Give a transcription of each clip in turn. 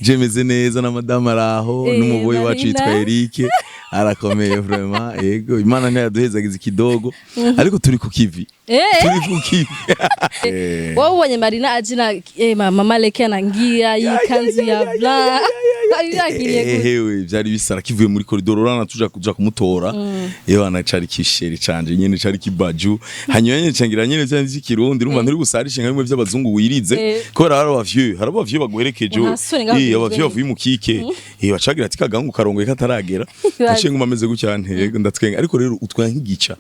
Je meze neza na madamu araho n'umuboyi wacu yitwa Marina. Eric, arakomeye vraiment. Yego, Imana ntiyaduhezagiza ikidogo, ariko turi ku kivi. Turi ku kivi. Wowe ubonye Marina ajina mama Leke anangia hii kanzu ya blanc, yakiriye gute? Ehewe, vyari bisara kivuye muri corridor, urana tuja kuja kumutora. Yewe, ana cari kisheri canje nyene, cari kibaju, hanyuma nyene cangira nyene vyari vy'ikirundi. Urumva nturi busarishe nka bimwe vy'abazungu wirize, kubera hari abavyeyi, hari abavyeyi baguherekeje. Nta soni ngaho. Abavyeyi bavuye mu kike, bacagira ati kagahungu karongoye kataragera. Naciye nguma ameze gutya, ntego ndatwenga, ariko rero utwenga nk'igica.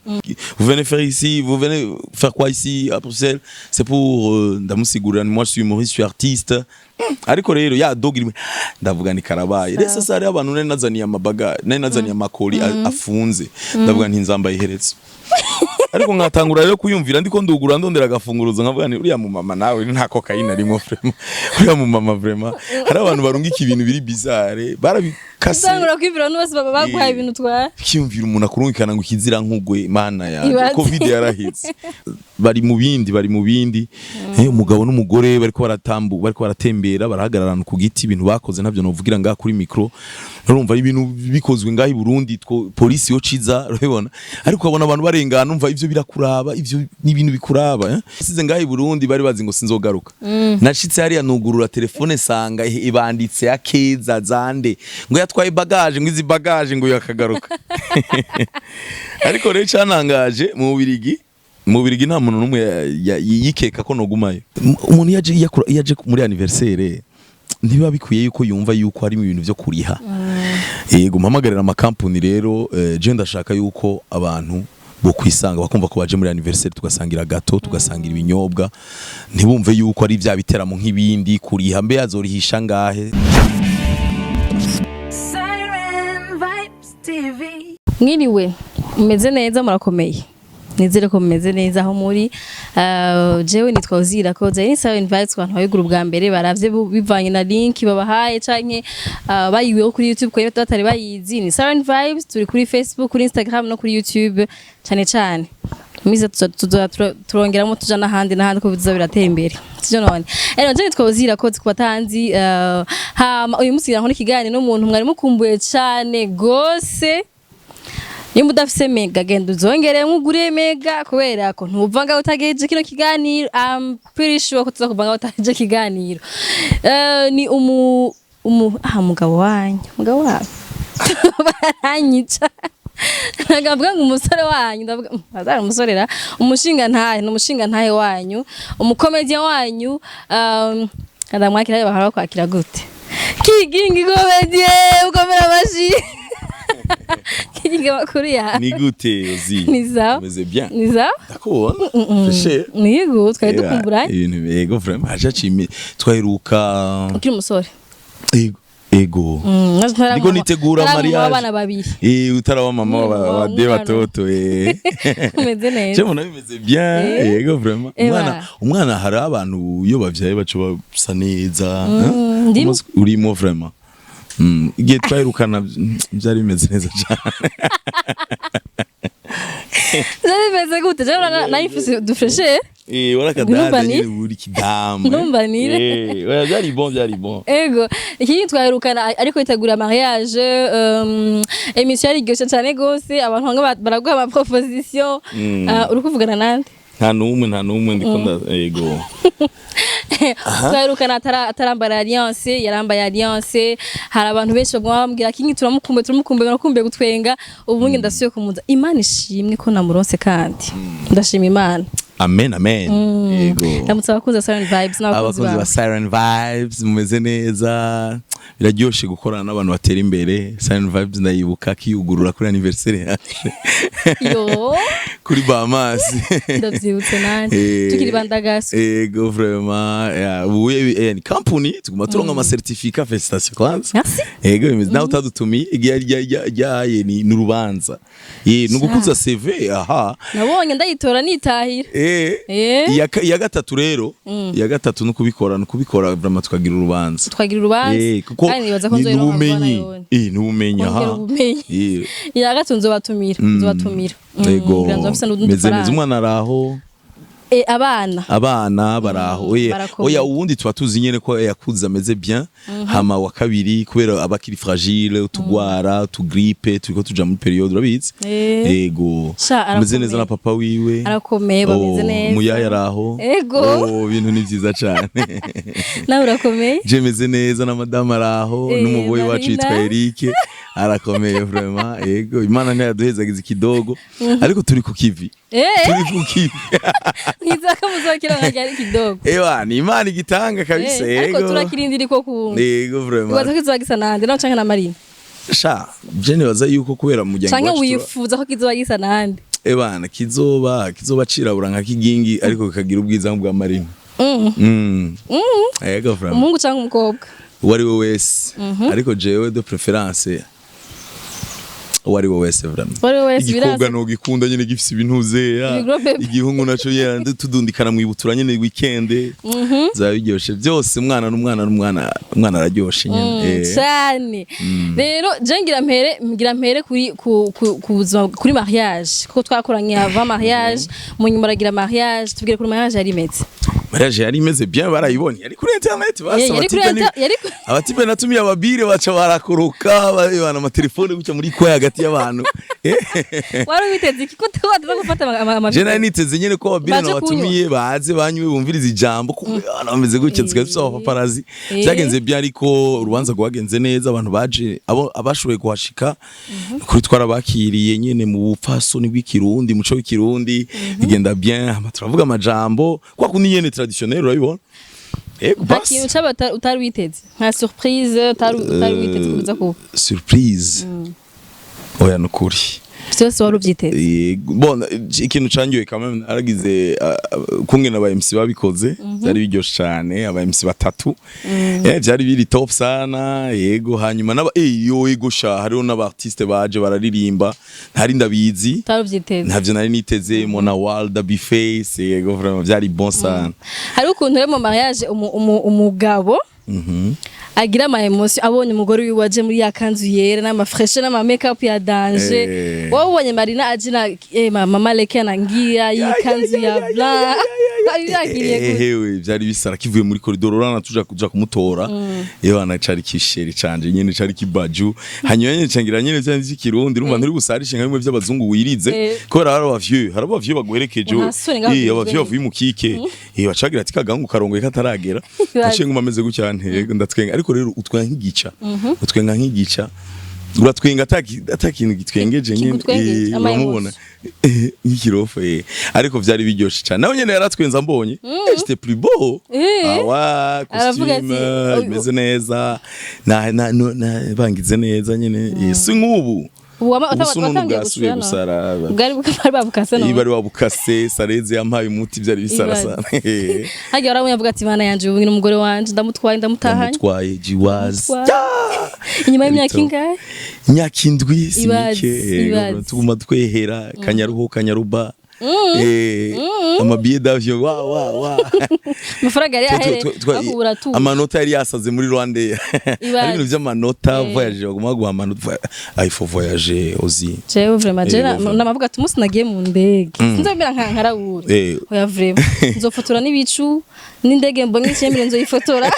"Vous venez faire ici, vous venez faire quoi ici à Bruxelles?" C'est pour ndamusigurira, moi je suis humoriste, je suis artiste. Ariko rero ya dog rimwe ndavuga ni karabaye. Rero sasa hariho abantu nari nazaniye amabaga, nari nazaniye amakori afunze, ndavuga nti nzambaye iherezo, ariko nkatangura rero kuyumvira ndiko ndugura, ndondera agafunguruzo, nkavuga nti uriya mu mama nawe nta kokayine arimo vraiment, uriya mu mama vraiment. Hari abantu barungika ibintu biri bizarre, barabikase. Utangura kwibwira abantu bose baba baguhaye ibintu utwara. Kiyumvira umuntu akurungikana ngo ikizira nkugwe, Mana yanjye. Ibaze. Covid yaraheze, bari mu bindi, bari mu bindi. Umugabo n'umugore bariko baratambu, bariko baratembera, barahagararana ku giti. Ibintu bakoze ntabyo novugira ngaha kuri micro. Urumva ari ibintu bikozwe ngaha i Burundi, two polisi yo ciza urabibona, ariko ukabona abantu barengana, umva ivyo birakuraba, ivyo ni ibintu bikuraba, eh? Size ngaha i Burundi bari bazi ngo sinzogaruka. Nashitse hariya nugurura telefone, sanga ibanditse ya Keza zande ngo yatwaye bagage, ngo izi bagage ngo yakagaruka. Ariko rero canangaje mu Bubirigi nta muntu n'umwe yikeka ko nogumayo. Umuntu iyo aje iyo aje muri anniversaire, ntibiba bikwiye yuko yumva yuko harimo ibintu vyo kuriha. Yego, mpamagarira amakampuni rero, je ndashaka yuko abantu bo kwisanga bakumva ko baje muri anniversaire, tugasangira gato, tugasangira ibinyobwa, ntibumve yuko ari bya biteramo nk'ibindi kuriha, mbe yazorihisha ngahe. Siren Vibes TV. Mwiriwe, mumeze neza? Murakomeye? Nizere ko mumeze neza aho muri. Jewe nitwa Uzira Koza, ni Siren Vibes. Ku bantu bayigura ubwa mbere baravye bivanye na link babahaye canke bayiweho kuri YouTube ko batari bayizi, ni Siren Vibes. Turi kuri Facebook, kuri Instagram no kuri YouTube cane cane. Mize tuzoza turongeramo tuja n'ahandi n'ahandi ko bizoza biratera imbere, sivyo? None rero je nitwa Uzira Koza ku batanzi. Hama uyu munsi nkora ikiganiro n'umuntu mwari mukumbuye cane gose. Nimba udafise mega, genda uzongeremwo ugure mega, kubera ko ntuva ngaho utagejeje kino kiganiro. I'm pretty sure ko tuza kuva ngaho utagejeje kiganiro. Ni umu ah mugabo wanyu, mugabo wawe baranyica, ntabwo ngo umusore wanyu, ndavuga azari umusore ra, umushinga ntahe, ni umushinga ntahe wanyu, umukomedian wanyu. Ndamwakira, bahora bakwakira gute? Kigingi Comedien, ukomera amashi. Kigingi, makuru yawe? Ni gute, Ozi? Ni sawa. Umeze bien? Ni sawa. Ndakubona fresh. Nigo twari dukumburanye. Ibintu, yego, vraiment haje acimi twaheruka Ukiri umusore. Ego. Ndiko nitegura mariage. Abana babiri. Utaraba mama wa wa de umwana. Batoto. Umeze neza? Je mbona bimeze bien. Yego, vraiment. Eba. Umwana, hari abantu iyo bavyaye baca basa neza, eh? Ndimo. Urimo vraiment. Igihe twaherukana byari bimeze neza cyane. Byari bimeze gute? Jewe nari mfise dufreshe. Warakadada. Ndumva Nyine buri kidamu. Ndumva nire. Oya, byari bon, byari bon. Ego, ikindi twaherukana ariko yitegura mariage, émission yari iryoshe cyane gose, abantu bamwe baraguha ama proposition. Uri kuvugana nande? Nta n'umwe, nta n'umwe, ndiko nda ego. Twaherukana atarambara alliance, yarambaye alliance. Hari abantu benshi baguma bambwira kingi turamukumbuye, turamukumbuye, barakumbuye gutwenga. Ubu nge ndasubiye kumuza, Imana ishimwe ko namuronse, kandi ndashima Imana. Amen, amen, ego. Ndamutse abakunzi ba Siren Vibes n'abakunzi Abakunzi ba bawe. Siren Vibes, mumeze neza? Biraryoshe gukorana n'abantu batera imbere. Siren Vibes ndayibuka kiyugurura kuri anniversaire yacu Yo, kuri Bahamas. Ndavyibutse nanje tukiri bandagaso. Ego, vraiment, yeah, ubu ni company tuguma turonka ama certificat. Félicitations kwanza. Merci. Ego, bimeze nawe utadutumiye igihe ryaye ni urubanza, ni ugukuza CV aha. Nabonye ndayitora nitahira. Iya gatatu rero, iya gatatu ni ukubikora vraiment tukagira urubanza. Twagira urubanza. Kuko Kandi nibaza ko ni nzoyironka vuba n'ubumenyi. nayone. N'ubumenyi aha. Kongera ubumenyi. Iya gatatu nzobatumira, nzobatumira. Ego. Ngira nzoba mfise n'utundi Meze neza. dufaranga. Umwana araho. Abana. Abana baraho, oya. Barakomeye. Oya, uwundi tuba tuzi nyene ko yakuze ameze bien. Hama wa kabiri, kubera abakiri fragile, utugwara utugrippe, turiko tuja muri période, urabizi. Ego. Sha, ameze neza arakomeye. na papa wiwe. Arakomeye, bameze Oh, neza. Muyaya araho. Ego. Oh, ibintu ni vyiza cane. Nawe urakomeye. Je meze neza, na madame araho, n'umuboyi wacu Marina. yitwa Eric arakomeye vraiment. Ego, Imana ntiyaduhezagiza ikidogo, ariko turi ku kivi. Turi ku kivi. Nkiza ko muzokira nka ryari kidogo. Ewa, ni Imana igitanga kabisa. Ariko Ego. turakirindira ko ku Ego, vraiment. Ibaza ko kizoba gisa nande, nawe canke na Marina? Sha, je nibaza yuko kubera umuryango Canke wacu wifuza ko kizoba gisa nande? Ebana, kizoba cirabura nka kigingi, ariko kikagira ubwiza nk'ubwa Marina. Ego, vraiment. Umuhungu canke umukobwa? Uwo ari we wese, ariko jewe de préférence uwo ari we wese vraiment. Uwo ari we wese. Igikobwa Birasa. no gikunda nyene gifise ibintu zeya. Ibigro bebe. Igihungu naco yera, tudundikana mwibutura nyene weekend zaba biryoshe byose. Umwana n'umwana n'umwana, umwana araryoshe nyene. Cyane. Rero je ngira mpere kuri ku buzima, kuri mariage, kuko twakoranye avant mariage, mu nyuma uragira mariage. Tubwire kuri mariage yari imeze. Mariage yari imeze bien, barayibonye, yari kuri internet basa. Yari kuri Abatipe ni- yari abatipe natumiye ababire baca barakoroka, babana amatelefone gutya muri kwa hagati y'abantu. Wari witeze iki ko tuba gufata ama Je nari niteze nyene ko ababire Baje nabatumiye baze banywe, bumvirize ijambo, kumbe abana bameze gutya, tusigaye dufise abapaparazzi. Byagenze bien, ariko urubanza rwagenze neza. Abantu baje, abo abashoboye kuhashika kuri, twarabakiriye nyene mu bupfasoni bw'ikirundi, muco w'ikirundi, bigenda bien. Hama turavuga amajambo kwa kundi nyene traditionnel, urabibona. Ego. Nta Basi. kintu caba utari witeze, nka surprise utari witeze kuza kuba? Surprise, oya, nukuri. Byose wari ubyiteze. Yego. Bon, ikintu cangiwe quand même, naragize kumwe n'aba MC babikoze, byari biryoshe cyane. Aba MC batatu, byari biri top sana. Yego, hanyuma n'aba yo, yego sha, hariho n'aba artiste baje bararirimba ntari ndabizi. Utari ubyiteze. Ntavyo nari niteze. Mona Walda, Bface, yego, vraiment byari bon sana. Hari ukuntu rero mu mariage umugabo agira ama émotion abonye umugore wiwe aje muri ya kanzu yera n'ama fraîche n'ama make up ya danger. Wowe ubonye Marina aje na mama Leke na ngira y'ikanzu ya blanc, yakiriye gute? Hewe, byari bisara kivuye muri corridor, urana tuja kuja kumutora. Yewe, cari kisheri canje nyene, cari kibaju. Hanyuma nyene cangira nyene vya vy'ikirundi, urumva nturi busarishe nka bimwe by'abazungu wirize, kubera hari aba vieux, hari aba vieux baguherekeje. Nta soni ngaho. Aba vieux bavuye mu kike, bacagira ati kagahungu karongoye kataragera. Naciye nguma ameze gutya ntego ndatwenga, ariko rero utwenga nk'igica, utwenga nk'igica, uratwenga atakintu gitwengeje nyene. Kigutwengeje, ama Uramubona nk'ikirofa. Ariko vyari biryoshe cyane, nawe nyene yaratwenza mbonye. J'étais plus beau. Awa Aravuga ati, costume imeze neza, na bangize neza nyene. Si nk'ubu. Ubu Ubu si umuntu watangiye bwasubiye gusura gusara. Bwari bwari babukase Iyo no bari babukase, sareze yampaye umuti, byari bisara Ibaze. sana. Hagiye warabonye avuga ati: "Mana yanje, ubu ni umugore wanje, ndamutwaye, ndamutahanye." Ndamutwaye jiwazi. Ndamutwaye. Inyuma y'imyaka Bito. ingahe? Imyaka 7 si Ibaze, mike. Yego, ibaze. tuguma twehera kanyaruho kanyaruba, amabillet d'avion wa wa wa. Amafaranga yari ahere akubura tu. Amanota yari yasaze muri Rwanda. Ibaze. Hari ibintu by'amanota, voyage baguma baguha amanota. Ah, il faut voyager aussi. Jewe vraiment, jewe vraiment. namavuga ati umunsi nagiye mu ndege sinzomera nka nkarawura. Oya, vraiment nzofotora n'ibicu n'indege, mbonye icyembere nzoyifotora,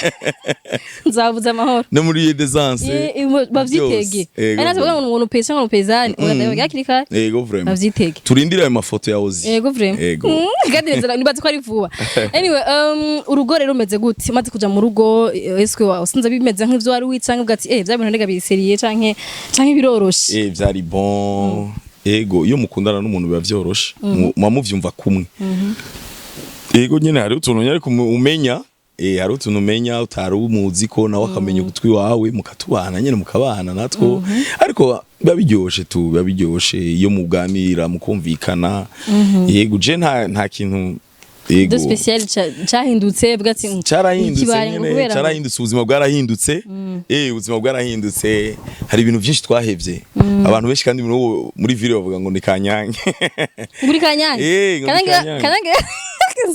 nzabuza amahoro. No muri d'aisance. Bavyitege. Yego, ari natwe ngo umuntu pesa ngo pezani oya, hakiri kare. Yego, vraiment. Bavyitege. Turindire ayo mafoto ya Ozi. Yego, vraiment. Yego. Kandi nibaze ko ari vuba. Anyway, urugo rero rumeze gute umaze kuja mu rugo? Eske usinze bimeze nk'ivyo wari wicanga, uvuga ati vya bintu ndega biseriye, canke biroroshe? Vyari bon. Ego, iyo mukundana n'umuntu biba vyoroshe. Muba muvyumva kumwe. Ego nyene, hari utuntu nyene ariko umenya, hari utuntu umenya utari umuzi ko nawe akamenya ugutwi wawe, mukatubana nyene, mukabana natwo. Ariko biba biryoshe tu, biba biryoshe iyo muganira mukumvikana. Yego, je nta kintu, yego. De spécial cahindutse uvuga ati Carahindutse ikibaye ngo nyene. kubera Carahindutse, ubuzima bwarahindutse. Ubuzima bwarahindutse, hari ibintu byinshi twahevye. Abantu benshi kandi muri ville bavuga ngo ni Kanyange. Nguri Kanyange? Eh, ngo ni Kanyange. Kanyange. Kanyange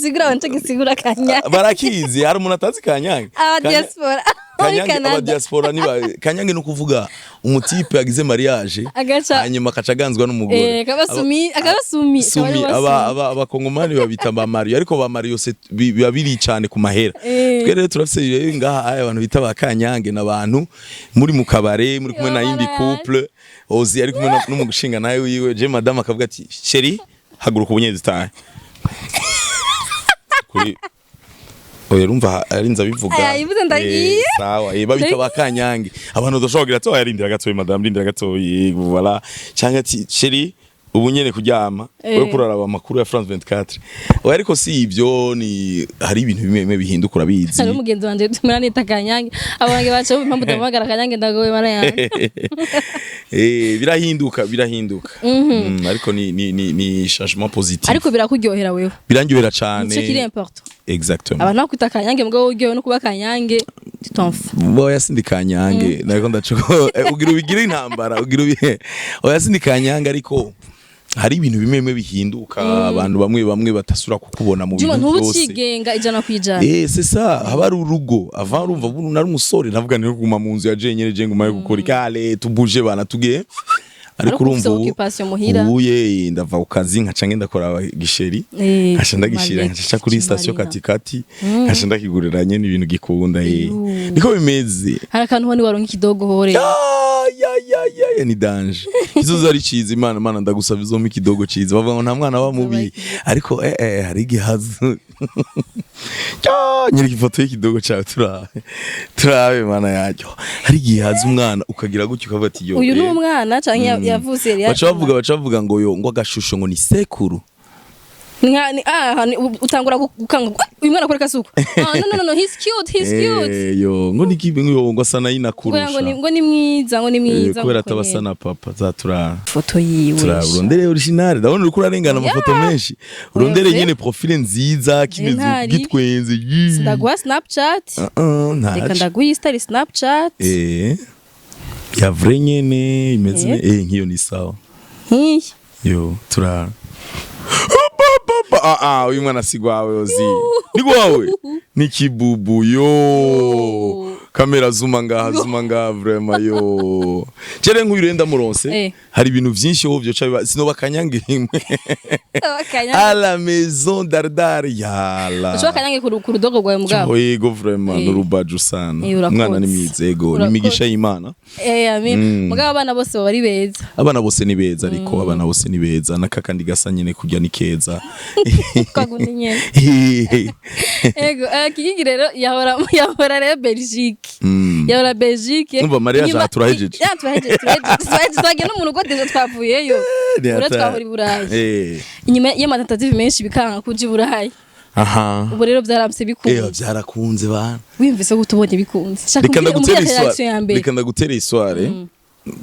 sigura, abantu gisigura Kanyange. Barakizi, hari umuntu atazi Kanyange? Aba diaspora. Kanyange Canada. Aba diaspora niba Kanyange no kuvuga umutipe yagize mariage hanyuma akacaganzwa n'umugore. Akabasumi, akabasumi. Sumi aba abakongomani babita ba Mario, ariko ba Mario biba biri cyane ku mahera. Twe rero turafise rero ngaha aya abantu bita ba Kanyange n'abantu muri mu kabare muri kumwe na yindi couple, Ozi ari kumwe n'umushinga nawe wiwe, je madame akavuga ati: "Chéri, haguruka ubunyezi tahe." Kuri oya, urumva arinze abivuga. Aya, yivuze ndagiye. Sawa, babita ba Kanyange, abantu udashobora kugira ati: "Oya, rindira gatoyi madame, rindira gatoyi." Voilà, cyangwa ati: "Chéri, ubu nyene kuryama." Wewe kuraraba amakuru ya France 24. Oya, ariko si ibyo, ni hari ibintu bimwe bimwe bihinduka, urabizi. Hari umugenzi wanje tumera nita Kanyange, abange baca impamvu ndamuhamagara Kanyange, ndagowe mana yanjye. Birahinduka, birahinduka. Ariko ni changement positif. Ariko birakuryohera wewe? Birangyohera cane. Nico kiri important. Exactement. Abantu bakwita Kanyange mugabo uryohewe no kuba Kanyange, tu t'en fous. Oya, sindi Kanyange, nariko ndacuko ugira ubigire intambara ugira ubihe. Oya, sindi Kanyange, ariko hari ibintu bimwe bimwe bihinduka, abantu bamwe bamwe batasura kukubona mu Juma bintu ntuba byose. ucigenga 100%. C'est ça, haba ari urugo. Avant urumva bunu nari umusore, navuga ni kuguma mu nzu ya jenyene, je nguma yo gukora ikale tubuje bana tugiye, ariko Ariko urumva ufise ubu occupation muhira. ubuye ndava ku kazi nkaca ngenda kuraba gisheri, nkaca ndagishira, Malek, nkaca kuri station Marina. katikati, nkaca ndakigurira nyene ibintu gikunda. Niko bimeze. Hari akantu ho niwaronka ikidogo hore. Ah, ya ya ya ya, ni danger. Kizoza ari ciza. Imana, Imana, ndagusaba izompa ikidogo ciza. Bavuga ngo nta mwana wa mubi, ariko hari igihe haza. Ya, nyereka ifoto y'ikidogo cyawe turabe, turabe. Mana yacyo, hari igihe haza umwana ukagira gutyo ukavuga ati: "Yo." Uyu ni umwana canke yavutse yari Baca bavuga ngo yo, ngo agashusho ngo ni sekuru. Utangura gukanga: "Ah, uyu mwana akoreka suko. Ah, no, no, no, no, he's cute, he's cute." Yo, ngo ni kibi, ngo asa na Ngo yinakurusha. ngo ni mwiza, ngo ni mwiza. Kubera Ngo ataba asa nyene. na papa za turara. Foto yiwe. Turaba, urondere original. Ndabona uriko urarengana amafoto menshi. Urondere Oya, nyene profile nziza kimeze ntari. gitwenze. Yii. Ndaguha Snapchat. Ah, ah, Reka ntaco. ndaguha istari Snapchat. Ya vrai nyene imeze nk'iyo ni sawa. Nk'iyi. Yo, turara. Ah ah, uyu mwana si gwawe, Ozi, ni gwawe, ni kibubu. Yo, kamera, zuma ngaha, zuma ngaha vraiment. Yo, chere nk'uyu renda muronse. Hari ibintu vyinshi ho vyoca biba sinoba Kanyange imwe. Kanyange. À la maison dardar yala. Ushobora Kanyange ku rudogo rwawe mugabo. Yego, vraiment. N'urubaju sana. Urakoze. Umwana ni mwiza, yego, ni Urakoze. imigisha y'Imana. Amin. Mugabo abana bose baba ari beza. Abana bose ni beza, ariko abana bose ni beza, n'akakandi gasa nyene kurya ni keza. Kwagundi nyene. Ego, Kigingi rero yahora rero Belgique. Yahora Belgique. Umva, mariage aha turahejeje. Ya, turahejeje, turahejeje. Turahejeje, twagiye no mu rugo déjà, twavuyeyo. Ura twahora i Burayi. Inyuma y'amatentative menshi bikanga kuja i Burayi. Ubu rero byaramse bikunze. Byarakunze bana. Wiyumvise gute ubonye bikunze? Shaka Reka umbwire ndagutere reaction histoire. ya mbere. Reka ndagutere histoire.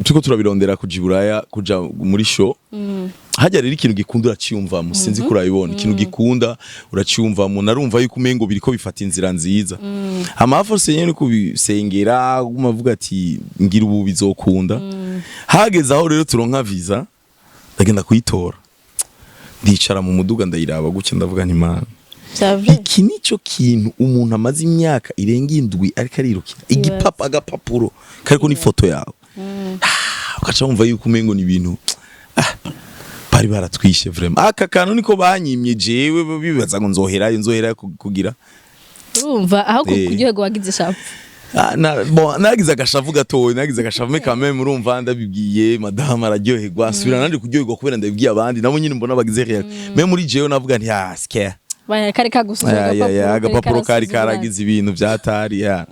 Turiko turabirondera kuja i Buraya, kuja muri show. Hajya rero ikintu gikunda uraciyumvamo, sinzi ko urabibona. Ikintu gikunda uraciyumvamo. Narumva yuko umengo biriko bifata inzira nziza. Hama force nyene kubisengera, guma avuga ati ngira ubu bizokunda. Hageze aho rero turonka visa, ndagenda kuyitora. Ndicara mu muduga ndayiraba gutya, ndavuga nti: "Mana, C'est vrai. iki nico kintu umuntu amaze imyaka irenga 7 ariko arirukira, igipapa, agapapuro kariko n'ifoto yawe." Ah, ugaca wumva yuko umengo ni ibintu bari baratwishe vraiment. Aka kantu niko banyimye jewe, bibaza ngo nzoherayo, nzoherayo kugira Urumva aho kuryoherwa wagize ishavu. Ah, bon, nagize agashavu gatoya, nagize agashavu, mais quand même urumva ndabibwiye madame araryoherwa, nsubira nanje kuryoherwa kubera ndabibwiye abandi nabo nyine mbona bagize reaction. Mais muri jewe navuga nti: "Ah, scare." Baya kari kagusuzuma. Ya, ya, ya, agapapuro kari karagize ibintu byatari ya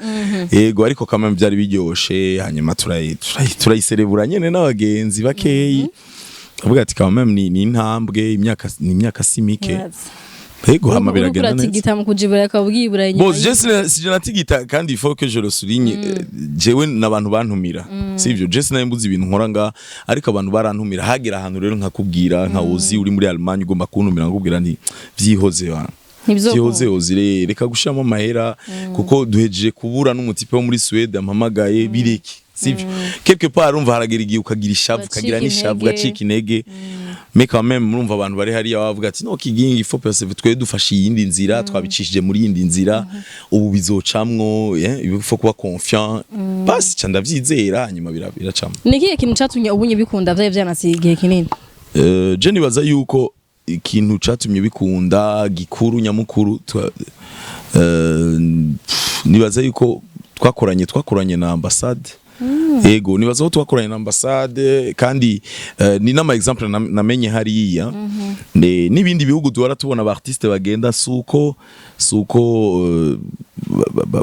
yego, ariko quand même byari biryoshe. Hanyuma turayiserebura nyene n'abagenzi bakeyi, avuga ati quand même ni intambwe, imyaka ni imyaka si mike. Yego, hama biragenda neza. Uratigita mu kujibura akabwiye Burayi. Bon, je si je natigita, kandi il faut que je le souligne, jewe n'abantu bantumira, sivyo? Je sinari mbuze ibintu nkora nga, ariko abantu barantumira. Hagera ahantu rero nkakubwira nka Ozi uri muri Allemagne ugomba kuntumira, nkakubwira nti vyihoze bana. Ntibizokunda. Vyihoze ozire, reka gushiramo amahera, kuko duhejeje kubura n'umu type wo muri Suède ampamagaye, bireke, sivyo? Quelque part urumva haragera igihe ukagira ishavu, Ugacika ukagira n'ishavu, intege. ugacika intege. Mais quand même murumva abantu bari hariya bavuga ati: "No Kigingi, il faut persévérer, twe dufashe iyindi nzira, twabicishije muri yindi nzira, ubu bizocamwo, il faut kuba confiant." Basi ca ndavyizera, hanyuma biracamwo. Ni ikihe kintu catumye ubunye bikunda, vyari vyanatse igihe kinini? Je nibaza yuko ikintu catumye bikunda gikuru nyamukuru, nibaza yuko twakoranye na ambassade. Yego, nibaza ko twakoranye na ambassade, kandi ni n'ama exemple namenye hariya. N'ibindi bihugu duhora tubona aba artiste bagenda, suko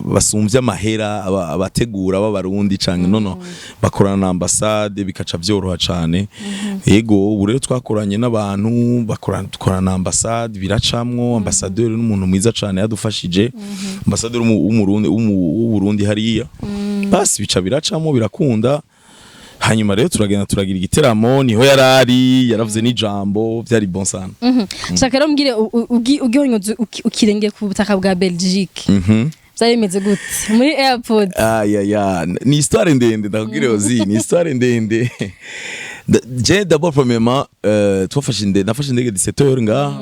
basumvye amahera abategura b'abarundi canke nono bakorana na ambassade, bikaca vyoroha cane. Yego, ubu rero twakoranye n'abantu bakorana, dukorana na ambassade, biracamwo. Ambassadeur n'umuntu mwiza cane yadufashije, ambassadeur w'Umurundi, w'Uburundi hariya. Basi bica biracamwo, birakunda. Hanyuma rero turagenda, turagira igiteramo, niho yarari yaravuze n'ijambo, vyari bon sana. Shaka rero mbwire, ugihonyoza ukirenge ku butaka bwa Belgique, vyari bimeze gute muri airport? Aya ni histoire ndende, ndakubwira ozi, ni histoire ndende. Je d'abord, premièrement, twafashe indege, nafashe indege 17h ngaha,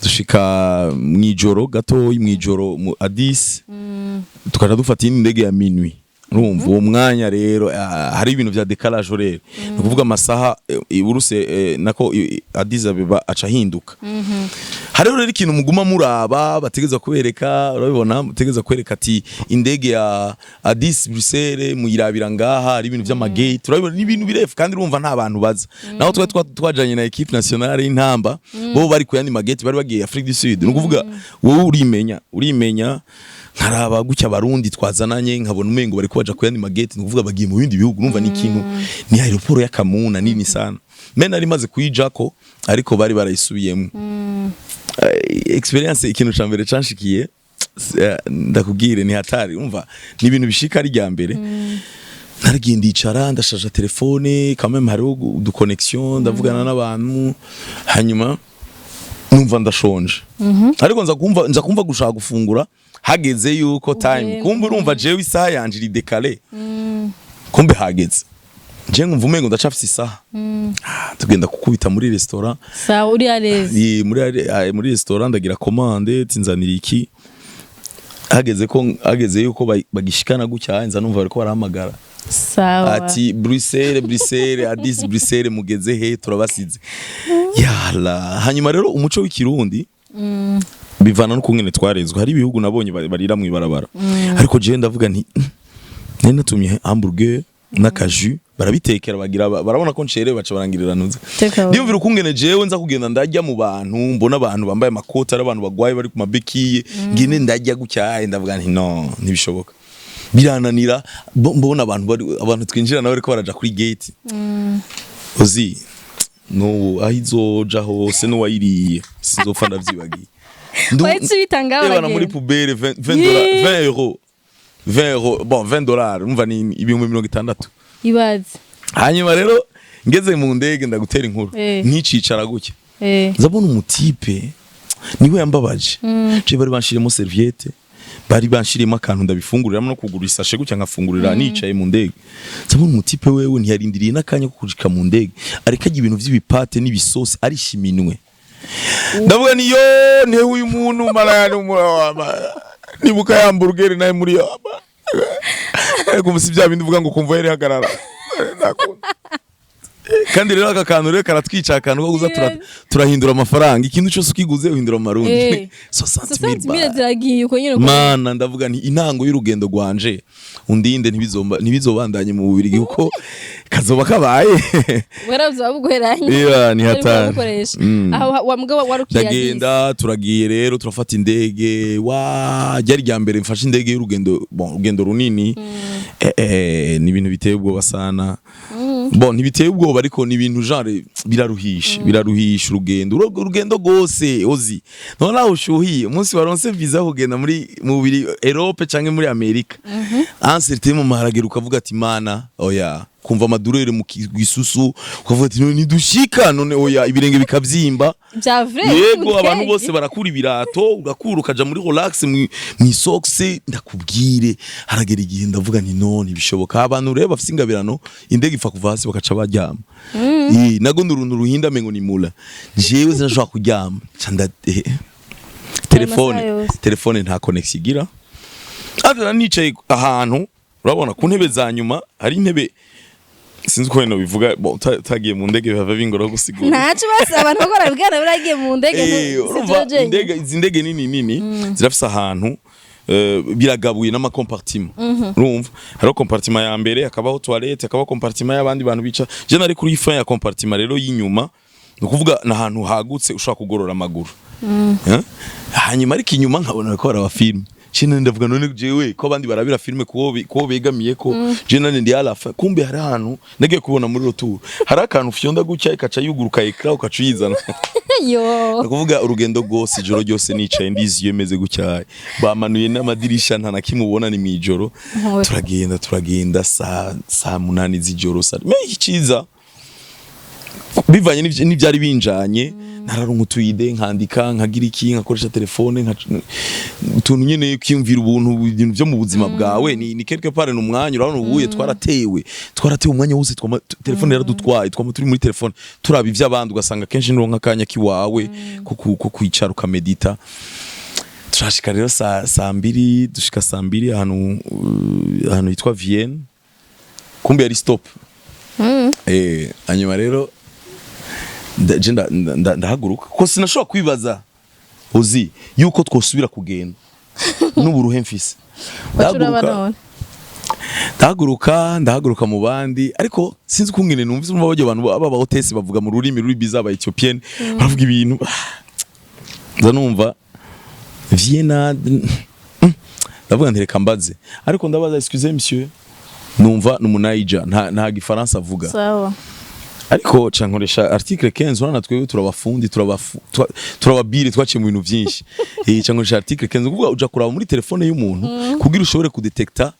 dushika mwijoro gatoyi, mwijoro mu Addis, tukaja dufata iyindi ndege ya minuit. Urumva uwo mwanya rero, hari ibintu vya décalage horaire, ni ukuvuga amasaha, iburuse, nako Addis Abeba aca ahinduka. Hariho rero ikintu muguma muraba, bategeza kubereka, urabibona, mutegeza kwereka ati indege ya Addis Bruxelles muyirabira ngaha, hari ibintu vy'ama gate, urabibona, ni ibintu birefu, kandi urumva nta bantu baza. Naho twe twajanye na équipe nationale y'intamba, bo bari ku yandi ma gate, bari bagiye Afrique du Sud. Ni ukuvuga wowe urimenya, nkaraba gutya abarundi twazananye, nkabona umengo bariko baja ku yandi ma gate, ni ukuvuga bagiye mu bindi bihugu. Urumva ni ikintu, ni aéroport y'akamuna nini sana, mais nari maze kuyijako, ariko bari barayisubiyemo. Experience, ikintu ca mbere canshikiye, ndakubwire, ni hatari. Umva, ni ibintu bishika ari rya mbere. Naragiye ndicara, ndashaja telefone, quand même hariho udu connexion, ndavugana n'abantu. Hanyuma numva ndashonje, ariko nza kumva gushaka gufungura hageze yuko time. Ugenda. Kumbe urumva jewe isaha yanje iri décalée, kumbe hageze je nkumva umengo ndacafise isaha. Ah, tugenda kukubita muri restaurant. Sawa, uri à l'aise. Muri restaurant, ndagira commande, tinzanira iki. Hageze yuko bagishikana gutya, nza numva bariko barahamagara. Sawa. Ati: "Bruxelles, Bruxelles, Addis Bruxelles, mugeze he? Turabasize." Yala, hanyuma rero umuco w'ikirundi bivana n'ukungene twarezwe. Hari ibihugu nabonye barira mw'ibarabara, ariko jewe ndavuga nti nari natumye hamburger n'akaju, barabitekera, bagira barabona ko ncerewe, baca barangirira ntuze. Take away. Ndiyumvira ukungene jewe nza kugenda ndajya mu bantu, mbona abantu bambaye amakoti, ari abantu bagwaye, bari ku mabekiye, ngene ndajya gutya, ndavuga nti no, ntibishoboka, birananira. Mbona abantu bari, abantu twinjira nabo bariko baraja kuri gate. Uzi n'ubu aho izoja hose n'uwayiriye sinzopfa ndavyibagiye. Wahise ubitanga. Ebana, muri baragenda. poubelle 20 dollars, 20 euros, 20 euros, bon, 20 dollars, umva ni 60,000. Ibaze. Hanyuma rero ngeze mu ndege, ndagutera inkuru, nkicicara gutya, nzabona umu type, niwe yambabaje. Je bari banshiremo serviette, bari banshiremo akantu ndabifunguriramo, no kugura isashe gutya nkafungurira nicaye mu ndege. Nzabona umu type wewe ntiyarindiriye n'akanya ko kujika mu ndege, ariko ajya ibintu vy'ibipate n'ibisosi, arisha iminwe. Ndavuga ni yo ntewe uyu muntu marayani, nibuka ya hamburger naye muri yo, ariko musi bya bindi uvuga ngo kumva yari hagarara. Nakunda. Kandi rero aka kantu rero karatwica, akantu ko kuza turahindura amafaranga, ikintu cyose ukiguze uhindura amarundi. 60,000. 60,000 ziragiye uko nyine uko. Mana, ndavuga nti intango y'urugendo rwanje undinde, ntibizobandanye mu Bubirigi kuko kazoba kabaye. Warabuze buguheranye. Iya, ni hatari. Gukoresha aho wa mugabo wari ukiri. Ndagenda, turagiye rero, turafata indege. Wa ryari rya mbere mfashe indege y'urugendo, bon, urugendo runini. Ni ibintu biteye ubwoba sana. Bon, ntibiteye ubwoba, ariko ni ibintu genre biraruhisha urugendo, urugendo rwose. Ozi none aho ushuhiye umunsi waronse visa yo kugenda muri mu Bubiri, Europe canke muri Amerika, un certain moment haragera ukavuga ati: "Mana, oya." Ukumva ama douleurs mu gisusu, ukavuga ati: "None nidushika none?" Oya, ibirenge bikavyimba. Bya vrai? Yego, abantu bose barakura ibirato, ugakura ukaja muri relax mwi socks. Ndakubwire, haragera igihe ndavuga nti: "None bishoboka?" Abantu rero bafise ingabirano, indege ipfa kuva hasi bakaca baryama. Nago nduruntu ruhinda mengo ni mula. Jewe sinashobora kuryama. Ca nda telefone Amasaha yose. Telefone nta connexion igira. Ata nicaye ahantu, urabona ku ntebe za nyuma hari intebe, sinzi uko bivuga. Bon, utagiye mu ndege bihava bingora gusigura. Ntaco, bose abantu bakora bwana baragiye mu ndege. Urumva indege, izi ndege nini nini zirafise ahantu biragabuye n'ama compartiments. Urumva hariho compartiment ya mbere, hakabaho toilette, hakabaho compartiment y'abandi bantu bica. Je nari kuri fin ya compartiment rero y'inyuma, ni ukuvuga ni ahantu hagutse ushobora kugorora amaguru. Eh? Hanyuma ariko inyuma nkabona ko baraba film. Je none ndavuga: "None jewe ko abandi barabira film kuwo begamiye, ko je none ndi alafa?" Kumbe hari ahantu nagiye kubona muri retour, hari akantu fyonda gutya ikaca yuguruka écran, ukaca uyizana. Yo. Ni ukuvuga urugendo rwose, ijoro ryose nicaye ndiziyo meze gutya, bamanuye n'amadirisha, nta na kimwe ubona, ni mw'ijoro. Nkore. Turagenda, turagenda saa 8 z'ijoro, saa mais iciza bivanye n'ivyari binjanye, nararonka utu idées, nkandika, nkagira iki, nkakoresha telefone, utuntu nyene kwiyumvira ubuntu, ibintu vyo mu buzima bwawe. Ni quelque part ni umwanya. Urabona ubuye twaratewe umwanya wose, twama telefone yaradutwaye, twama turi muri telefone turaba ivy'abandi, ugasanga kenshi nironka akanya kiwawe ko kwicara ukamedita. Turashika rero saa 2, dushika saa 2 ahantu hitwa Vienne. Kumbe yari stop. Hanyuma rero je ndahaguruka kuko sinashobora kwibaza uzi yuko twosubira kugenda n'uburuhe mfise. Wacuraba none. Ndahaguruka mu bandi, ariko sinzi ukungene numvise, umva barya abantu aba hôtesse bavuga mu rurimi ruri bizarre, aba Ethiopienne baravuga ibintu, nza numva Vienna. Ndavuga nti: "Reka mbaze." Ariko ndabaza: "Excusez monsieur." Numva ni umunayija, nta gifaransa avuga. Sawa. Ariko ca nkoresha article 15. Urabona twebwe turabafundi, turababire, twaciye mu bintu vyinshi. Ca nkoresha article 15, kuvuga uja kuraba muri telefone y'umuntu kugira ushobore kudetekta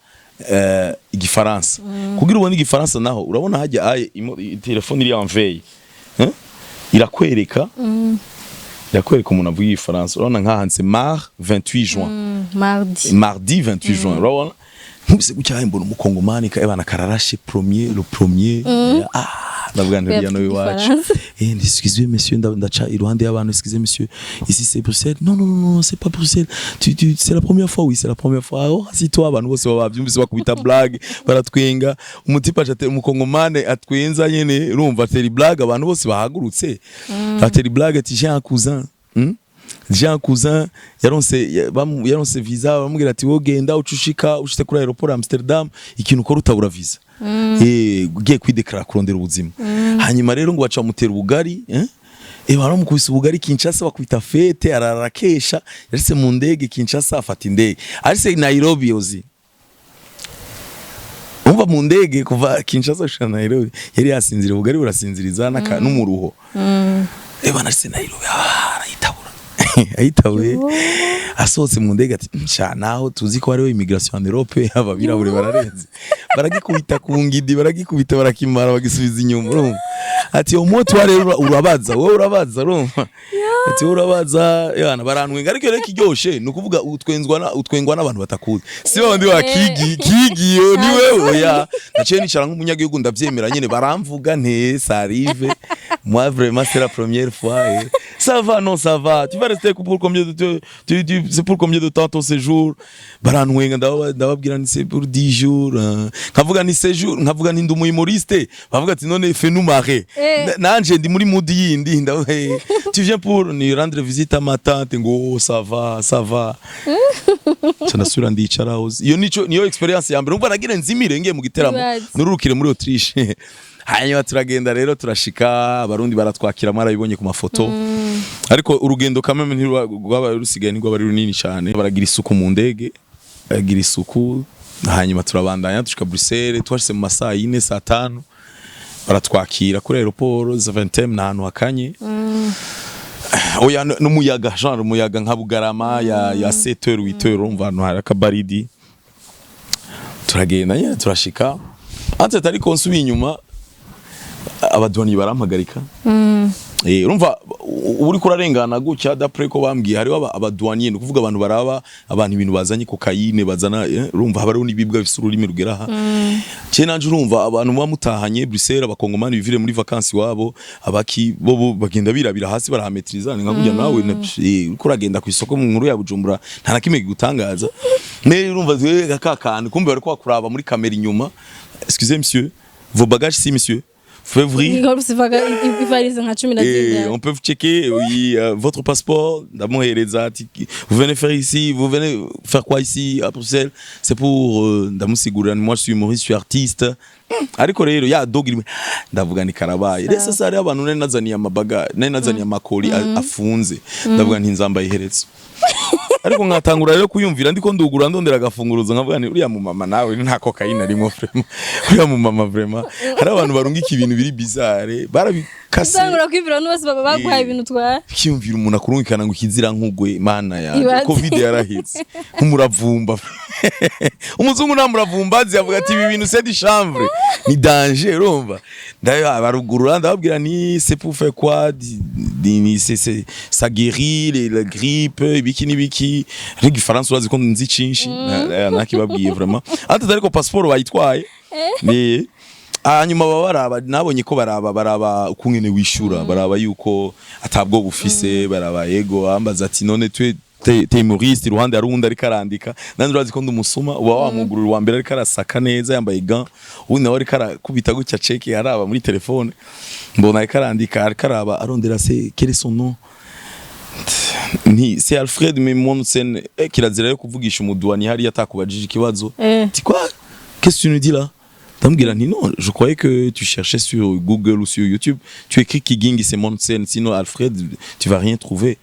igifaransa, kugira ubone igifaransa. Naho urabona hajya aye telefone iri en veille, eh? Irakwereka umuntu avuga igifaransa. Urabona nkahanditse mar 28 juin. Mardi. Mardi 28 juin. Urabona nkubise gutya, mbona umukongomani ka ebana kararashe premier, le premier. Ah, ndavuga nti: Kubera "Uriya nawe iwacu." igifaransa. Excusez monsieur, ndaca iruhande y'abantu: "Excusez monsieur, ici c'est Bruxelles?" "Non, non, non, non, c'est pas Bruxelles." Tu c'est la première fois?" "Oui, c'est la première fois." "Oh, si toi." Abantu bose baba bavyumvise, bakubita blague, baratwenga. Umutipa aca umukongomane atwenza nyene, urumva atera blague, abantu bose bahagurutse, atera blague ati: "J'ai un cousin, J'ai un cousin yaronse visa." Bamubwira ati: "Wowe genda ucushika ushitse kuri aéroport Amsterdam, ikintu ukora utabura visa, ugiye kwideklara kurondera ubuzima." Hanyuma rero ngo baca bamutera ubugari, eh? Baramukubise ubugari Kinshasa, bakubita fête, ararakesha. Yarise mu ndege Kinshasa, afata indege arise Nairobi. Ozi umva mu ndege kuva Kinshasa gushika Nairobi yari yasinziriye, ubugari burasinziriza n'umuruho. Bana Nairobi, arayitabura, ayitabuye. Asohotse mu ndege ati: "Sha, naho tuzi ko hariho immigration en Europe, aba birabure bararenze." Baragikubita ku ngidi, baragikubita, barakimara, bagisubiza inyuma. Urumva ati: "Uwo toi rero urabaza, wowe urabaza." Urumva ati: "Wowe urabaza." Yana barantwenga. Ariko rero kiryoshe ni ukuvuga utwenzwa na utwengwa n'abantu batakuzi, si babandi bakigi kigiye ni wewe. Oya, naciye nicara nk'umunyagihugu, ndavyemera nyene, baramvuga nte: "Ça arrive, moi vraiment c'est la première fois." "Ça va?" "Non, ça va." "Tu vas rester pour combien de tu, tu, c'est pour combien de temps ton séjour?" Barantwenga, ndababwira ni c'est pour 10 jours, hein. Nkavuga ni séjour, nkavuga ni ndi humoriste, bavuga ati: "None fais-nous marrer." Nanje ndi muri mood yindi. Ndavuga: "Tu viens pour ni rendre visite à ma tante." Ngo: "Oh, ça va, ça va." Ca ndasubira ndicara. Iyo nico niyo expérience ya mbere. Umva nagira nzimire ngiye mu giteramo, Ibaze. nururukire muri Autriche. Hanyuma turagenda rero, turashika, abarundi baratwakira, mwarabibonye ku mafoto. Ariko urugendo kameme ntirwabaye rusigaye, ntirwaba ari runini cyane. Baragira isuku mu ndege, baragira isuku. Hanyuma turabandanya dushika Bruxelles, twashitse mu masaha 4, saa 5, baratwakira kuri aéroport Zaventem. Ni ahantu hakanye. Oya, n'umuyaga, genre umuyaga nka Bugarama ya 7h, 8h, urumva ahantu hari akabaridi. Turagenda nyine, turashika. Ante ariko nsubiye inyuma, abadouaniers barampagarika. Urumva uriko urarengana gutya, d'après ko bambwiye hariho abadouaniers, ni ukuvuga abantu baraba abantu ibintu bazanye, cocaïne bazana, urumva haba hariho n'ibibwa bifise ururimi rugera aha. Ce nanje urumva abantu muba mutahanye Bruxelles, abakongomani bivire muri vacances iwabo, abaki bo bagenda birabira hasi, barahametriza. Ni nka kurya nawe uriko uragenda ku isoko mu nkuru ya Bujumbura, nta na kimwe kigutangaza. Mais urumva ka kantu kumbe bariko bakuraba muri kamera inyuma: "Excusez monsieur, vos bagages ici, monsieur, vous pouvez ouvrir." Wari ufise ivalise nka cumi na Et zingana. on peut checker, oui, votre passeport. Ndamuhereza ati: "Vous venez faire ici, vous venez faire quoi ici à Bruxelles?" C'est pour ndamusigurira: "Moi, je suis humoriste, je suis artiste." Ariko rero ya dog rimwe ndavuga ni karabaye. Rero sasa hariho abantu nari nazaniye amabaga, nari nazaniye amacolis afunze. Ndavuga nti nzambaye iherezo. Ariko nkatangura rero kuyumvira ndiko ndugura, ndondera agafunguruzo, nkavuga nti uriya mu mama nawe nta cocaïne arimo vraiment. Uriya mu mama vraiment, hari abantu barungika ibintu biri bizarre, barabikase. Utangura kwibwira abantu bose baba baguhaye ibintu utwara. Kiyumvira umuntu akurungikana ngo ikizira nkugwe, mana yanjye. Ibaze. Covid yarahitse nk'umuravumba. Umuzungu nta muravumba azi, avuga ati: "Ibi bintu c'est du chanvre, ni danger." Urumva ndabarugurura, ndababwira ni: "C'est pour faire quoi?" Ni c'est ça guérit la grippe, ibiki n'ibiki. Ariko igifaransa urazi ko nzi cinshi, nakibabwiye vraiment. Ati ariko passeport bayitwaye ni hanyuma baba baraba, nabonye ko baraba ukungene wishura, baraba yuko atabwo bufise, baraba yego. Ambaza ati: "None twe t'es humoriste?" Iruhande hari uwundi ariko arandika, nanje urazi ko ndi umusuma, uba wamugurura. Uwa mbere ariko arasaka neza yambaye gants, uwundi nawe ariko arakubita gutya cheke, araba muri telefone, mbona ariko arandika, ariko araba arondera: "C'est quel est son nom?" Nti: "C'est Alfred." Mais mon sen kirazira yo kuvugisha umudouanier hariya atakubajije ikibazo. "Tu quoi? Qu'est-ce que tu nous dis là?" Ndamubwira nti: "Non, je croyais que tu cherchais sur Google ou sur YouTube. Tu écris Kigingi, c'est mon scène, sinon Alfred, tu vas rien trouver."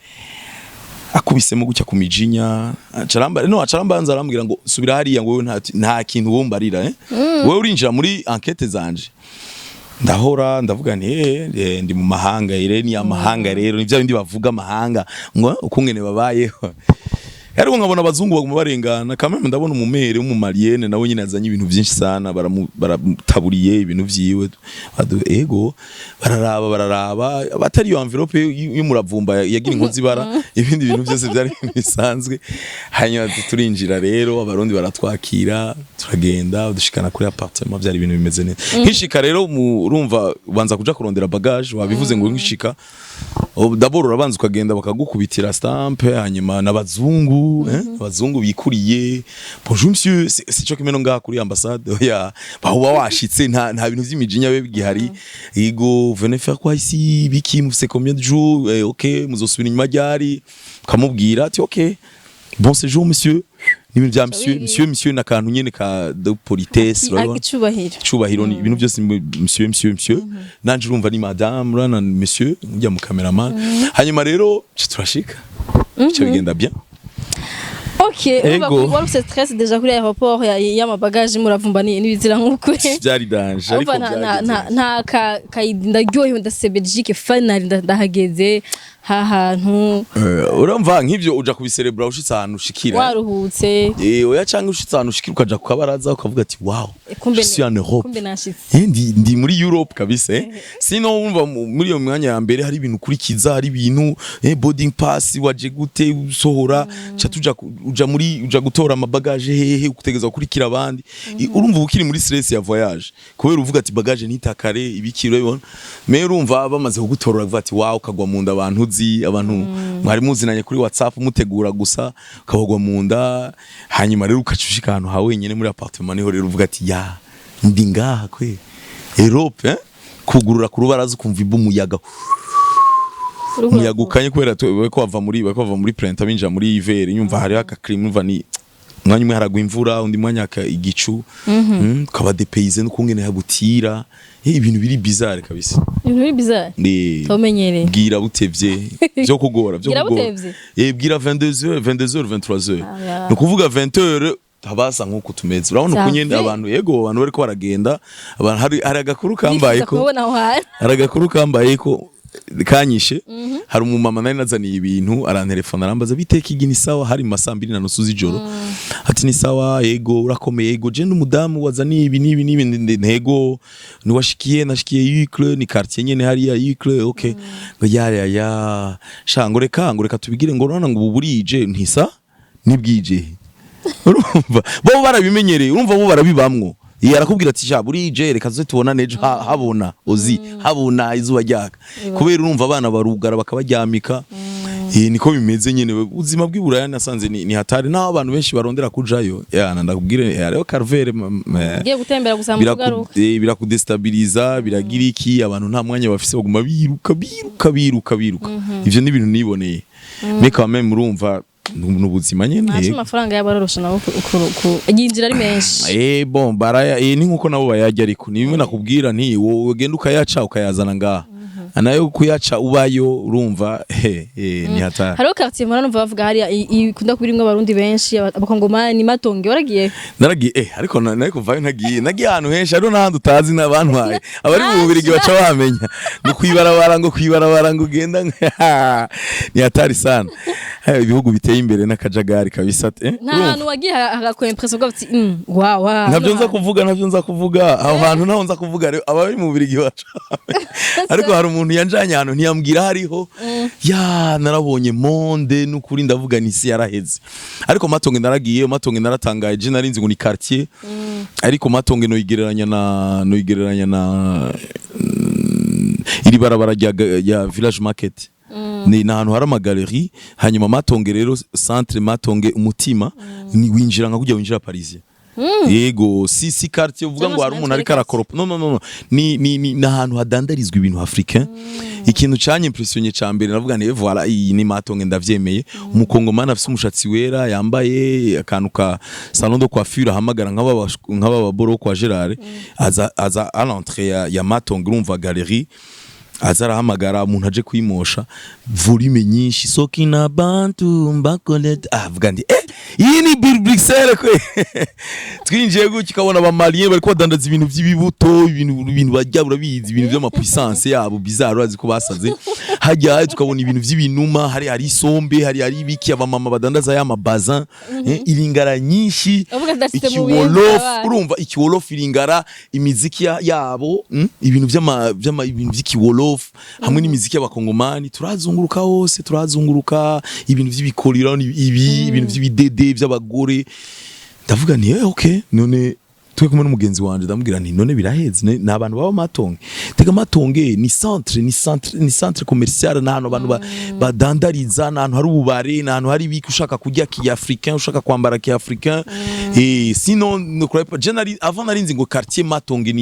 Akubisemo gutya ku mijinya, acaramba no acarambanza arambwira ngo: "Subira hariya," ngo: "Wewe nta kintu wombarira, eh, wewe urinjira muri enquête zanje." Ndahora ndavuga nti: "Eh, ndi mu mahanga rero, ni amahanga rero, ni bya bindi bavuga amahanga ngo ukungene babayeho." Ariko nkabona abazungu baguma barengana kameme, ndabona umumere w'umumalienne nawe nyine azanye ibintu byinshi sana, baramutaburiye ibintu vyiwe. Ego bararaba, bararaba batari iyo enveloppe y'umuravumba yagira inkozi ibara, ibindi bintu byose byari bisanzwe. Hanyuma turinjira rero, abarundi baratwakira, turagenda, dushikana kuri appartement, byari ibintu bimeze neza. Nkishika rero urumva ubanza kuja kurondera bagage, wabivuze ngo nkishika. Oh, d'abord urabanza ukagenda bakagukubitira stampe, hanyuma n'abazungu, abazungu bikuriye: "Bonjour monsieur." C'est cyo kimwe no ngaha kuri ambassade, oya, bahuba washitse, nta bintu vy'imijinya be bigihari. Yego: "Venez faire quoi ici? Biki? Mufise combien de jours? Ok, muzosubira inyuma ryari?" Ukamubwira ati: "Ok, bon séjour monsieur." N'ibintu bya monsieur, monsieur, monsieur, n'akantu nyene ka de politesse, urabibona? Icubahiro. Cubahiro ni ibintu byose monsieur, monsieur, monsieur. Nanje urumva ni madame, urana monsieur njya mu cameraman. Hanyuma rero ca turashika, bica bigenda bien. Okay, urumva Ego. ko wari ufise stress déjà kuri aéroport y'amabagages, muravumba n'ibizira nk'ukwe. Byari danger, ariko Urumva byageze. Nta ka ndaryohewe, ndase Belgique, finally ndahageze ha hantu. Urumva nk'ivyo uja kubicelebra ushitse ahantu ushikira. Waruhutse. Oya, canke ushitse ahantu ushikira ukaja ku kabaraza ukavuga ati: "Wow, Kumbe je suis en Europe." Kumbe nashitse. Ndi muri Europe kabisa. Sino wumva muri iyo mwanya ya mbere hari ibintu ukurikiza, hari ibintu, boarding pass waje gute usohora, ca tuja uja muri uja gutora amabagaje hehe, utegeza gukurikira abandi. Urumva uba ukiri muri stress ya voyage kubera uvuga ati bagage ntitakare, ibiki, urabibona. Mais urumva bamaze kugutora uravuga ati: "Wow," ukagwa mu nda abantu uzi, abantu mwari muzinanye kuri WhatsApp mutegura gusa, ukabagwa mu nda. Hanyuma rero ukaca ushika ahantu ha wenyene muri appartement, niho rero uvuga ati: "Ya, ndi ngaha kwe Europe." Kugurura ku rubaraza ukumva iba umuyaga, umuyaga ukanye kubera bariko bava muri printemps binjira muri hiver, nyumva hariho aka clim, nyumva ni umwanya umwe haragwa imvura, undi mwanya igicu, ukaba dépaysé n'ukungene habutira, ibintu biri bizarre kabisa. Ibintu biri bizarre. Tumenyereye. Bwira butevye vyo kugora, vyo Bwira kugora. butevye? Bwira 22h, 22h, 23h. Ah, ya. Ni ukuvuga 20h habasa nk'uko tumeze, urabona uko nyene Ça fait. abantu, yego, abantu bariko baragenda, abantu hari agakuru kambaye Nifuza ko kubona aho hantu. hari agakuru kambaye ko kanyishe. Hari umumama nari nazaniye ibintu, arantelefona, arambaza: "Biteka igi, ni sawa?" Hari mu masaa 2:30 z'ijoro. Ati: "Ni sawa, yego, urakomeye?" "Yego, je n'umudamu wazaniye ibi n'ibi n'ibi." Ntego niwashikiye, nashikiye Uccle, ni quartier nyene hariya Uccle. Okay, ngo ya ya ya sha, ngo reka tubigire, ngo none ngo ubu burije, ntisa nibwije. Urumva bo barabimenyereye, urumva bo barabibamwo. Iyo arakubwira ati: "Sha, burije, reka tuze tubonane ejo." Habona uzi habona izuba ryaka, kubera urumva abana barugara bakabaryamika. Niko bimeze nyene ubuzima bw'i Buraya. Nasanze ni hatari, naho abantu benshi barondera kujayo. Yana ndakubwire, hariho calvaire. Ugiye gutembera gusa mu kugaruka. Birakudestabiliza, biragira iki, abantu nta mwanya bafise, baguma biruka biruka biruka biruka. Ivyo ni ibintu niboneye, mais quand même urumva ni ubuzima nyene. Ntaco, amafaranga yabo arorosha nabo yinjira ari menshi. Bon, baraya ni nkuko nabo bayarya, ariko ni bimwe nakubwira nti wowe ugenda ukayaca ukayazana ngaha, nayo kuyaca ubayo, urumva he ni hatari. Hariho quartier mpora numva bavuga hariya ikunda kuba irimwo Abarundi benshi, Abakongomani, Matonge. Waragiye? Naragiye, ariko nari kuvayo ntagiye. Nagiye ahantu henshi, hariho n'ahandi utazi n'abantwaye abari mu Bubirigi baca bamenya ngo kwibarabara ngo ugenda ni hatari sana. Ibihugu biteye imbere n'akajagari kabisa. Nta Urumva? hantu wagiye hagakora impression ukavuga uti: Wa wa Ntabyo nza kuvuga, ntabyo nza kuvuga aho hantu, ntaho nza kuvuga rero, abari mu Bubirigi baca bamenya. Ariko hari umuntu yanjanye ahantu ntiyambwira hariho ya narabonye monde n'ukuri ndavuga ni isi yaraheze. Ariko Matonge naragiye, Matonge naratangaye. Je narinzi ngo ni quartier, ariko Matonge noyigereranya na iri barabara rya Village Market, ni ahantu hari amagalerie. Hanyuma Matonge rero, centre Matonge, umutima ni winjira nka kujya winjira Parisien. Yego, si quartier uvuga ngo hari umuntu ariko arakoropa. No, no, no, no. Ni ahantu hadandarizwa ibintu africain. Ikintu canyimpressionye ca mbere, navuga nti: "Voilà, iyi ni Matonge, ndavyemeye." Umukongomani afise umushatsi wera, yambaye akantu ka salon de coiffure, ahamagara nk'aba baboro kwa Gerard, aza à l'entrée ya Matonge, urumva galerie, aza arahamagara umuntu aje kwimosha, volume nyinshi, sokina bantu mbakolete. Ah, vuga ndi iyi ni Bruxelles kwe. Twinjiye gutya ukabona abamalien bariko badandaza ibintu by'ibibuto, ibintu barya, urabizi, ibintu by'amapuissance yabo bizarre, urazi ko basaze hajya. Tukabona ibintu by'ibinuma, hari isombe, hari ibiki, abamama badandaza ya mabazin, iringara nyinshi. Uvuga ati, "Ndashitse mu bindi." Ikiwolof. Abana. Urumva ikiwolof, iringara, imiziki yabo, ibintu vy'ama ibintu vy'ikiwolof hamwe n'imiziki y'abakongomani. Turazunguruka hose, turazunguruka, ibintu vy'ibikoriro ibi, ibintu vy'ibidede vy'abagore. Ndavuga nti: "Okay." None twe kumwe n'umugenzi wanje, ndamubwira nti: "None biraheze, ni abantu baba Matonge." Tega Matonge ni centre, ni centre commercial, ni ahantu abantu badandariza, ni ahantu hari ububare, ni ahantu hari ibiki, ushaka kurya kiafricain, ushaka kwambara kiafricain. Sinon ne croyez pas, je nari avant nari nzi ngo quartier Matonge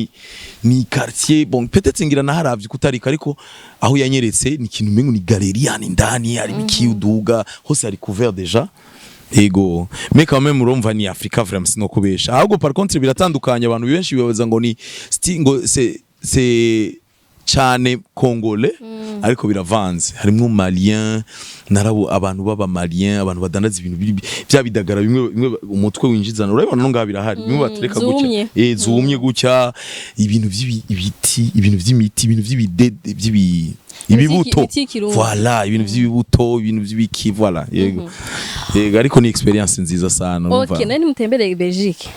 ni quartier, bon, peut-être ngira naharavye kutarika, ariko aho yanyeretse ni ikintu umengo ni galerie yani ndani hari ibiki, uduga hose hari couvert déjà. Ego, mais quand même urumva ni Afrika vraiment, sinokubesha. Ahubwo par contre biratandukanye, abantu benshi bibaza ngo ni ngo c'est cyane congolais, ariko biravanze, harimwo malien, narabo abantu baba malien, abantu badandaza ibintu biri bya bidagara bimwe bimwe umutwe winjizana, urabibona no ngaha birahari, bimwe batereka gutya. Zumye. Zumye gutya, ibintu by'ibiti, ibintu by'imiti, ibintu by'ibidede, by'ibi ibibuto. Imiti y'ikirundi. Voilà, ibintu by'ibibuto, ibintu by'ibiki, voilà. Yego yego, ariko ni experience nziza sana, urumva. Okay, nari nimutembereye Belgique.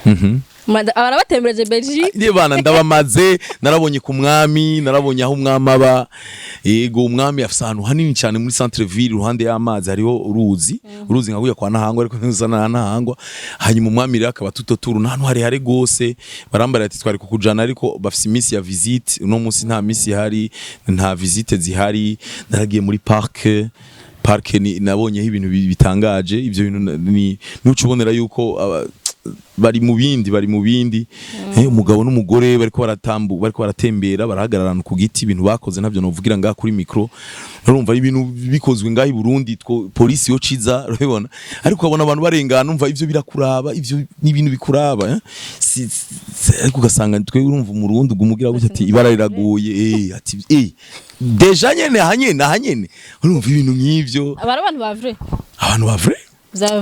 Barabatembereje Belgique. Ndiye bana ndabamaze, narabonye ku mwami, narabonye aho umwami aba. Yego, umwami afise ahantu hanini cyane muri centre ville, iruhande y'amazi, hariho uruzi, uruzi nka kwa Ntahangwa, ariko ntuza na Ntahangwa. Hanyuma umwami rero akaba tutoturu n'ahantu harehare gose. Barambara ati: "Twari kukujana, ariko bafise iminsi ya visite, uno munsi nta minsi ihari, nta visite zihari." Naragiye muri parc, ni nabonyeho ibintu bitangaje. Ibyo bintu ni nuca ubonera yuko bari mu bindi, bari mu bindi. Umugabo n'umugore bariko baratambu, bariko baratembera, barahagararana ku giti, ibintu bakoze ntabyo novugira ngaha kuri micro. Urumva ibintu bikozwe ngaha i Burundi two polisi yo ciza, urabibona, ariko ukabona abantu barengana, umva ivyo birakuraba, ivyo ni ibintu bikuraba, ariko ugasanga twe, urumva umurundi ugumugira gutya ati: "Ibara riraguye." Ati: "Déjà nyene aha nyene, aha nyene." Urumva ibintu nk'ivyo. Abari abantu ba vrai. Abantu ba vrai.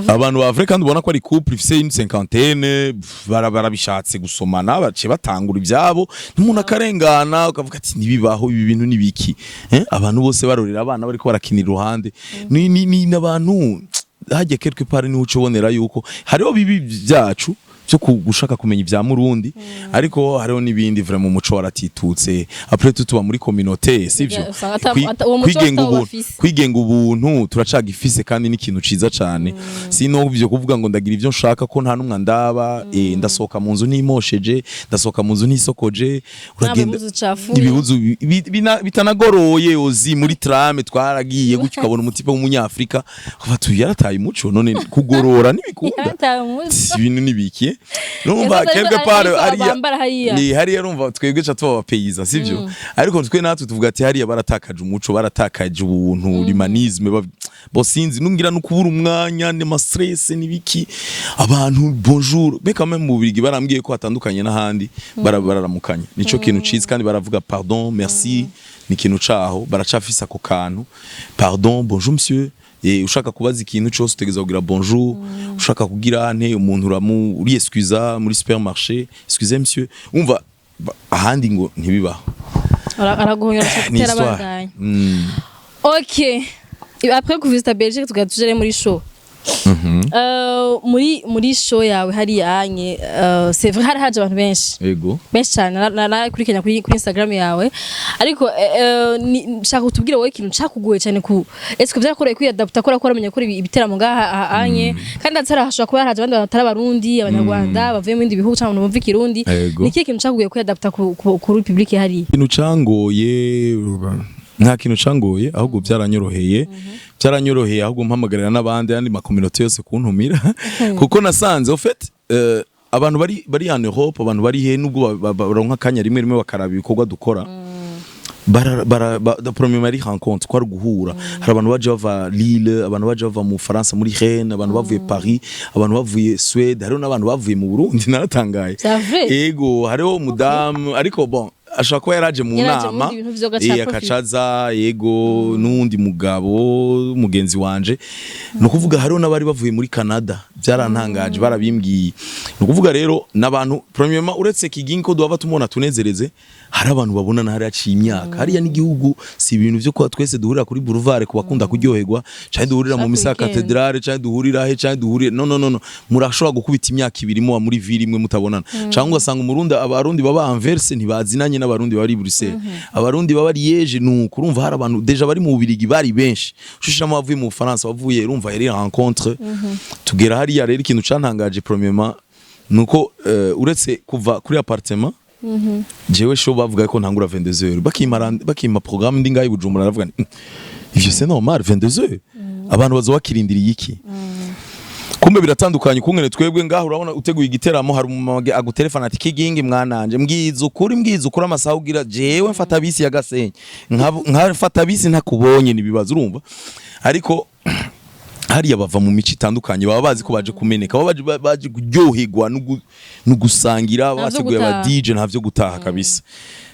Abantu ba vrai, kandi ubona ko ari couple ifise une cinquantaine, barabishatse gusomana, baciye batangura ivyabo, n'umuntu akarengana ukavuga ati: "Ntibibaho, ibi bintu nibiki?" Abantu bose barorera, abana bariko barakinira iruhande, ni n'abantu hajya. Quelque part niho uca ubonera yuko hariho bibi byacu byo gushaka kumenya ibya murundi, ariko hariho n'ibindi vraiment umuco waratitutse. Après tout, tuba muri communauté, sivyo? Yeah, usanga uwo muco Kwigenga atawo ubuntu, bafise. kwigenga ubuntu turacagifise, kandi ni ikintu ciza cane. Sino ivyo kuvuga ngo ndagira ivyo nshaka, ko nta numwe ndaba, ndasohoka mu nzu ntimosheje, ndasohoka mu nzu ntisokoje, uragenda Ibihuzu ucafuye. Ibihuzu bitanagoroye. Ozi muri tram twaragiye gutyo, ukabona umu type w'umunyafrika, ukavuga ati: "Yarataye umuco, none kugorora ntibikunda." Yarataye umuco. Si ibintu nibikiye, numva Yasaze quelque part ariko hariya bambara hariya. Ni hariya, urumva twebwe ca tuba abapeyiza, sivyo? Ariko twe natwe tuvuga ati hariya baratakaje umuco, baratakaje ubuntu, l'humanisme, bo sinzi nungira no kubura umwanya, ni ma stress nibiki. Abantu bonjour, mais quand même mu Bubiligi barambwiye ko hatandukanye n'ahandi, bararamukanya, nico kintu ciza, kandi baravuga pardon, merci, ni ikintu caho baracafise ako kantu: pardon, bonjour monsieur. Ushaka kubaza ikintu cyose utegeza kugira bonjour, ushaka kugira nte umuntu uramu uri excusa muri supermarché: "Excusez monsieur." Umva, ahandi ngo ntibibaho. Araguhonyora. Ni gutera histoire. Bandanya. Ok, après kuvisita Belgique, tugahita tujere muri show. Muri show yawe hariya anye, c'est vrai, hari haje abantu benshi, benshi cyane. Narakurikiranye kuri Instagram yawe, ariko nshaka kutubwira wowe ikintu cakugoye cyane ku est-ce que byarakoreye kwiyadapta, kora ko uramenya gukora ibiteramo ngaha anye, kandi atari hashobora kuba haraje abandi bantu batari Abarundi, Abanyarwanda bavuye mu bindi bihugu cyangwa abantu bumva Ikirundi? Ni ikihe kintu cakugoye kwiyadapta kuri public hariya? Ikintu cangoye, nta kintu cangoye, ahubwo byaranyoroheye, byaranyoroheye. Ahubwo mpamagarira n'abandi, andi ma communauté yose kuntumira, kuko nasanze au fait abantu bari en Europe, abantu bari he, nubwo baronka akanya rimwe rimwe bakaraba ibikorwa dukora, bara bara ba, da première ari rencontre, kwari guhura. Hari abantu baje bava Lille, abantu baje bava mu Faransa muri Rennes, abantu bavuye Paris, abantu bavuye Suède, hariho n'abantu bavuye mu Burundi, naratangaye. C'est vrai? Ego, hariho umudamu, ariko bon, ashobora kuba yaraje mu Yaraje mu nama, bindi bintu vyo gaca profit. Akacaza, yego, n'uwundi mugabo mugenzi wanje. Ni ukuvuga hariho n'abari bavuye muri Canada, byarantangaje, barabimbwiye. Ni ukuvuga rero n'abantu, premièrement, uretse Kigingi ko duhava tumubona tunezereze, hari abantu babonana hari haciye imyaka. Hariya n'igihugu, si ibintu vyo kuba twese duhurira kuri boulevard ku bakunda kuryoherwa, canke duhurira mu Chaque misa ya weekend. Cathédrale, canke duhurira he, canke duhurira, no, no, no, no, murashobora gukubita imyaka 2 muba muri ville imwe mutabonana, canke ugasanga umurundi, Abarundi baba Anvers ntibazinanye n'Abarundi bari Bruxelles, Abarundi baba Liège. Nuko urumva hari abantu déjà bari mu Bubiligi bari benshi, ushishamo bavuye mu Bufaransa, bavuye, urumva yari rencontre. Tugera hariya rero, ikintu cantangaje premièrement nuko uretse kuva kuri appartement, jewe show bavuga ko ntangura 22h, bakimpa programme ndi ngayi Bujumbura, aravuga nti: "Ivyo c'est normal, 22h abantu bazoba bakirindiriye iki?" Kumbe biratandukanye kungene twebwe ngaho. Urabona uteguye igiteramo, hari umumama agutelefona ati: "Kigingi mwananje, mbwiza ukuri, mbwiza ukuri amasaha ugira, jewe mfata bisi ya Gasenyi, nkafata bisi ntakubonye nibibazo." Urumva, ariko hariya bava mu mico itandukanye, baba bazi ko baje kumeneka, baba baje kuryoherwa no gusangira. Nta vyo Bateguye aba gutaha. DJ, nta vyo gutaha kabisa.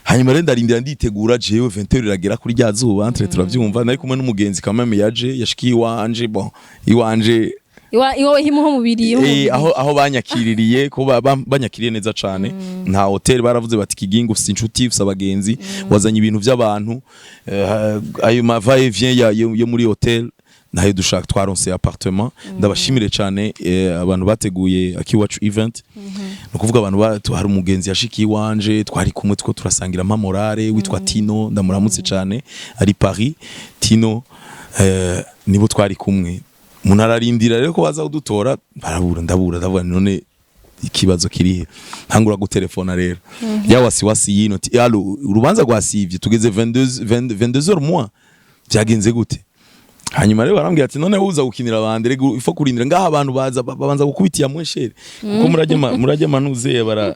Hanyuma rero ndarindira, nditegura jewe, 20h iragera kuri rya zuba entre, turavyumva. Nari kumwe n'umugenzi kameme yaje yashikiye iwanje, bon, iwanje. Iwawe himuho mubiri. Aho banyakiririye ko banyakiriye neza cane. Nta hotel, baravuze bati: "Kigingi, ufise inshuti, ufise abagenzi, wazanye ibintu by'abantu, ayo ma va et vient yo muri hotel nayo dushaka." Twaronse appartement. Ndabashimire cane abantu bateguye Akiwacu event. Ni ukuvuga abantu hari umugenzi yashikiye iwanje, twari kumwe two turasangira mpa morale, witwa Tino, ndamuramutse cane, ari Paris Tino. Nibo twari kumwe. Umuntu ararindira rero ko baza kudutora, barabura, ndabura, ndavuga nti: "None ikibazo kirihe?" Ntangura gutelefona rero ya wasiwasi yino ti: "Allo, urubanza rwasivye, tugeze 22 22h moins, byagenze gute?" Hanyuma rero barambwira ati: "None uza gukinira abandi rego, ifo kurindira ngaha abantu baza babanza gukubitiya mweshere, kuko murajya manuze bara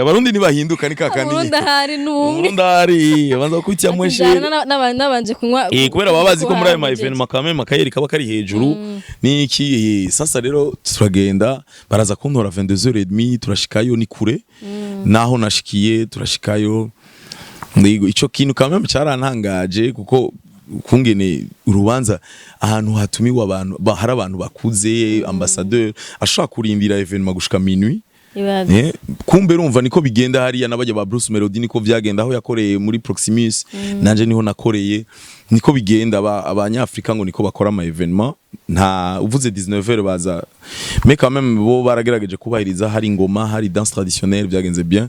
Abarundi ntibahinduka, ni kakandi." Umurundi ahari n'umwe. Umurundi ahari babanza gukubitiya mweshere. Nabanje kunywa. Kubera baba bazi ko muri ayo ma événement quand même akayeri kaba kari hejuru niki. Sasa rero turagenda, baraza kuntora 22h30, turashikayo, ni kure naho nashikiye, turashikayo. Ndigo ico kintu quand même cyarantangaje kuko Ukungene urubanza ahantu hatumiwe abantu hari abantu bakuze, ambassadeur ashobora kurindira événement gushika minuit. Ibaze. Kumbe urumva niko bigenda hariya, n'abajya ba Bruce Melody niko vyagenda aho yakoreye muri Proximus, nanje niho nakoreye, niko bigenda. Abanyafrika ngo niko bakora ama événement, nta uvuze 19h baza. Mais quand même bo baragerageje kubahiriza, hari ingoma, hari danse traditionnelle, byagenze bien.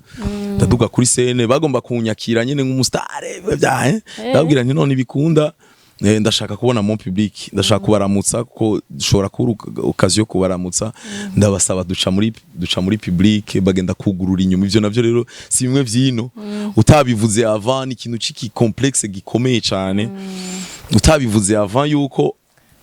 Ndaduga kuri scène, bagomba kunyakira nyene nk'umustar bya ndababwira nti none bikunda, ndashaka kubona mon public, ndashaka kubaramutsa kuko dushobora kubura occasion yo kubaramutsa. Ndabasaba duca muri public, bagenda kugurura inyuma. Ivyo navyo rero si bimwe vyino, utabivuze avant ni ikintu ciki complexe gikomeye cane, utabivuze avant yuko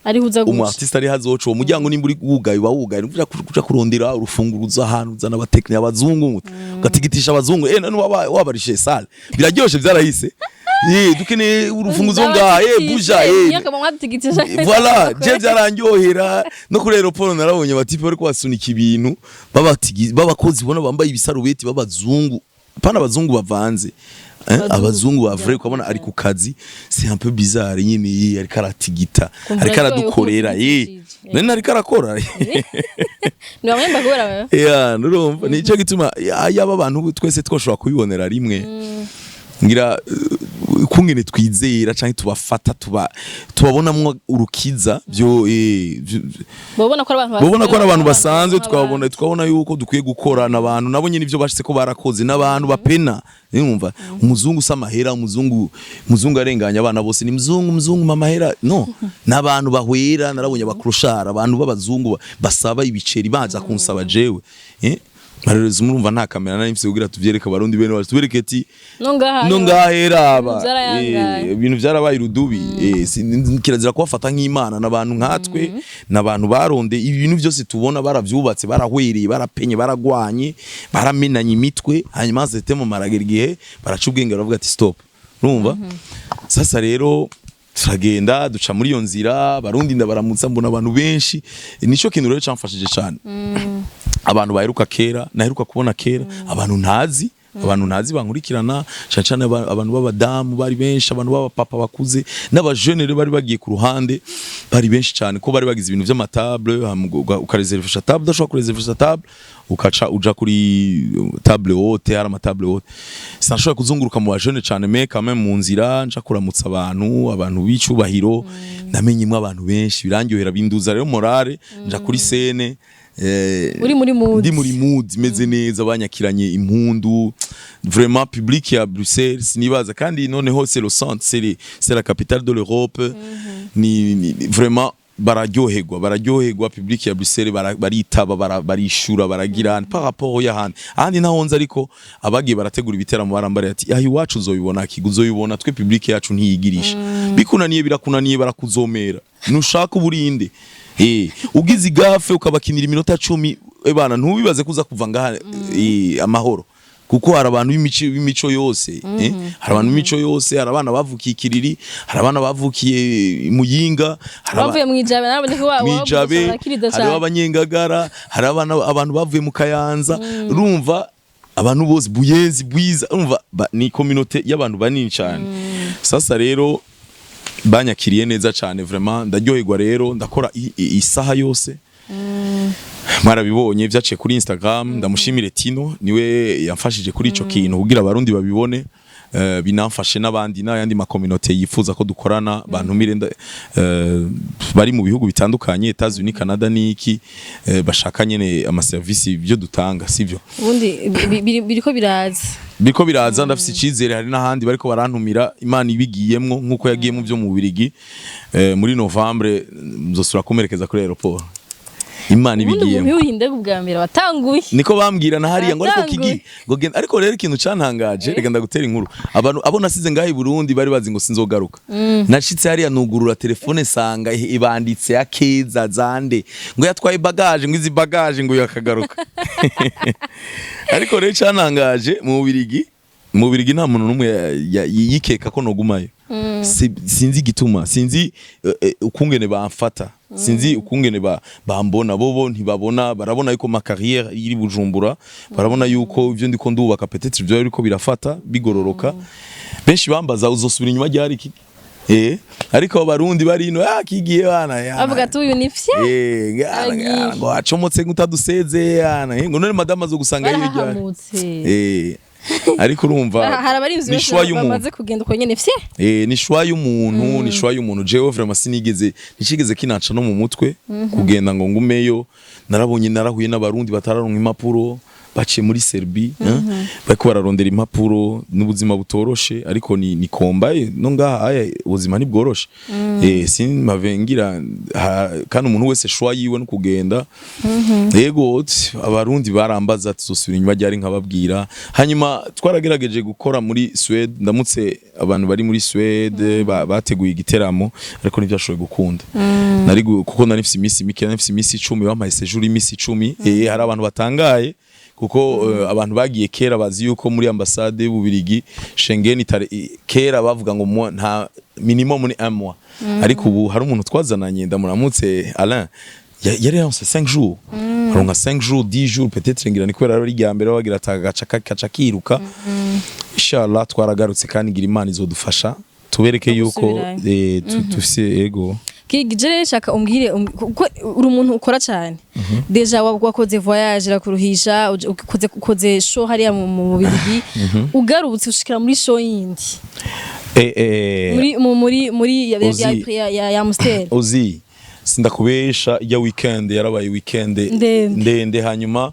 ariho uza umu guca. artiste ari hazoca, uwo muryango nimba uri wugaye uba wugaye, uja kuja kurondera urufunguruzo ahantu, uzana abatekniye abazungu, ugatigitisha abazungu, none waba wabarishe salle, biraryoshe, byarahise, dukeneye urufunguzo ngaha, buja. Mwadutigitije. Voilà, je byarandyohera. No kuri aéroport narabonye abatipe bariko basunika ibintu b'abakozi ubona bambaye ibisarubeti b'abazungu, pana abazungu bavanze, Abazungu. Abazungu ba vrai, ukabona ari ku kazi, c'est un peu bizarre nyine, ariko aratigita, Kumva ariko aryohewe aradukorera, ko none ariko arakora. Ni bamwe mbakubera wewe. Yeah, nurumva nico gituma yaba abantu twese twoshobora kubibonera rimwe, ngira kungene twizera canke tubafata tubabonamwo urukiza byo Babona ko ari abantu babona ko ari abantu basanzwe, nk'abandi. Tukabona yuko dukwiye gukorana abantu nabo nyine ibyo bashitse ko barakoze n'abantu bapena. Urumva umuzungu usa amahera, umuzungu arenganya abana bose, ni muzungu, muzungu mama hera no n'abantu bahwera. Narabonye abakroshara, abantu b'abazungu basaba ibiceri, baza kunsaba jewe, Marerezi, murumva nta kamera nari mfise kugira tuvyereke abarundi bene wacu, tubereke ati no ngaha no ngahera aba Ibintu vyarayangaye. Ibintu byarabaye urudubi. Kirazira kubafata nk'imana, n'abantu nkatwe, n'abantu baronde ibintu byose tubona, baravyubatse, barahwereye, barapenye, baragwanye, baramenanye imitwe, hanyuma zete mu maragera igihe baraca ubwenge, baravuga ati stop. Urumva sasa rero turagenda duca muri iyo nzira, barundi ndabaramutsa, mbona abantu benshi. Nico kintu rero camfashije cyane, abantu baheruka kera, naheruka kubona kera, abantu ntazi bankurikirana cyane cyane, abantu b'abadamu bari benshi, abantu b'abapapa bakuze n'abajene rero bari bagiye ku ruhande, bari benshi cyane ko bari bagize ibintu vy'amatable, hama ukareservisha table, udashobora kureservisha table ukaca uja kuri table haute, hari amatable haute. Sinashoboye kuzunguruka mu bajene cyane, mais quand même mu nzira nja kuramutsa abantu b'icubahiro, namenyemwo abantu benshi, birandyohera, binduza rero morale, nja kuri scène Uri muri mood. Ndi muri mood imeze neza, banyakiranye impundu, vraiment public ya Bruxelles sinibaza. Kandi noneho c'est le centre, c'est la capitale de l'Europe, ni vraiment bararyoherwa public ya Bruxelles, baritaba, barishura, baragira par rapport y'ahandi. Ahandi ntaho nzi, ariko abagiye barategura ibiteramo barambara ati aha iwacu uzoyibona kigo uzoyibona, twe public yacu ntiyigirisha, bikunaniye birakunaniye, barakuzomera, nushaka uburinde, ugize igafe ukabakinira iminota 10, bana ntubibaze kuza kuva ngaha amahoro, kuko hari abantu b'imico yose, hari abantu b'imico yose, hari abana bavukiye Ikiriri, hari abana bavukiye Muyinga, hari bavuye mu Ijabe, narabonye ko Mwijabe, barakiriza hariho cyane. Abanyengagara, hari abana, abantu bavuye mu Kayanza, urumva abantu bose, Buyenzi, Bwiza, urumva ni communauté y'abantu banini cyane. Sasa rero banyakiriye neza cyane, vraiment ndaryoherwa rero, ndakora isaha yose, mwarabibonye byaciye kuri Instagram. Ndamushimire Tino, niwe yamfashije kuri ico kintu kugira abarundi babibone, binamfashe n'abandi n'ayandi makominote yifuza ko dukorana bantumire, bari mu bihugu bitandukanye, Etats-Unis, Canada niki, bashaka nyene ama service ibyo dutanga, sivyo? Ubundi biriko biraza. Biriko biraza, ndafise icizere, hari n'ahandi bariko barantumira. Imana ibigiyemwo nkuko yagiye mu byo mu Bubiligi, muri Novembre nzosubira kumerekeza kuri aéroport, Imana Ubundi umuntu ibigiyemwo. yurinde ubwa mbere watanguye. Niko bambwira na hariya ngo ariko Watanguye. kigi ngo genda. Ariko rero ikintu cantangaje, reka ndagutera inkuru, abantu abo nasize ngaho i Burundi bari bazi ngo sinzogaruka. Nashitse hariya nugurura telefone sanga ibanditse ya Keza zande ngo yatwaye bagage, ngo izi bagage ngo yakagaruka. Ariko rero cantangaje, mu Bubiligi nta muntu n'umwe yikeka ko nogumayo. Sinzi igituma, sinzi ukungene bamfata, sinzi ukungene bambona, bobo ntibabona, barabona yuko ma carrière iri Bujumbura, barabona yuko ivyo ndiko ndubaka peut-être ivyo ariko birafata bigororoka. Benshi bambaza uzosubira inyuma ryari iki. Ariko abarundi bari ino, kigiye bana ya. Bavuga ati uyu ni fye. Ngana, Agiye. ngo acomotse ngutaduseze yana. Ngo none madame azogusanga iyo ryari? Barahahamutse. Ariko urumva Hari abarinzi ni benshi choix y'umuntu. bamaze kugenda uko nyene fye. Ni choix y'umuntu, ni choix y'umuntu. Jewe vraiment sinigeze, nticigeze kinaca no mu mutwe kugenda ngo ngumeyo. Narabonye, narahuye n'abarundi batararonka impapuro, baciye muri Serbie, bariko bararondera impapuro n'ubuzima butoroshe, ariko ni komba no ngaha aya ubuzima ntibworoshe. Simpave ngira kandi umuntu wese choix yiwe no kugenda. Yego, abarundi barambaza tuzosubira inyuma ryari, nkababwira. Hanyuma twaragerageje gukora muri Suède, ndamutse abantu bari muri Suède bateguye igiteramo, ariko ntibyashoboye gukunda. Kuko nari mfise iminsi mike, nari mfise iminsi 10, bampaye séjour iminsi 10. Hari abantu batangaye kuko abantu bagiye kera bazi yuko muri ambasade y'Ububirigi Schengen kera bavuga ngo nta minimum ni un mois, ariko ubu hari umuntu twazananye, ndamuramutse Alain, yari yaronse 5 jours, aronka 5 jours, 10 jours peut-être. Ngira ni kubera ari irya mbere bagira ati agaca kaca kiruka. Inshallah twaragarutse kandi ngira Imana izodufasha tubereke yuko gusubirayo. Tufise ego. Kigi, je shaka umbwire kuko uri umuntu ukora cyane. Déjà wakoze voyage irakuruhisha, ukoze show hariya mu Bubirigi, ugarutse ushikira muri show yindi muri Uzi- ya Amstel. Uzi sindakubesha, ijya weekend yarabaye weekend Ndende. ndende. Hanyuma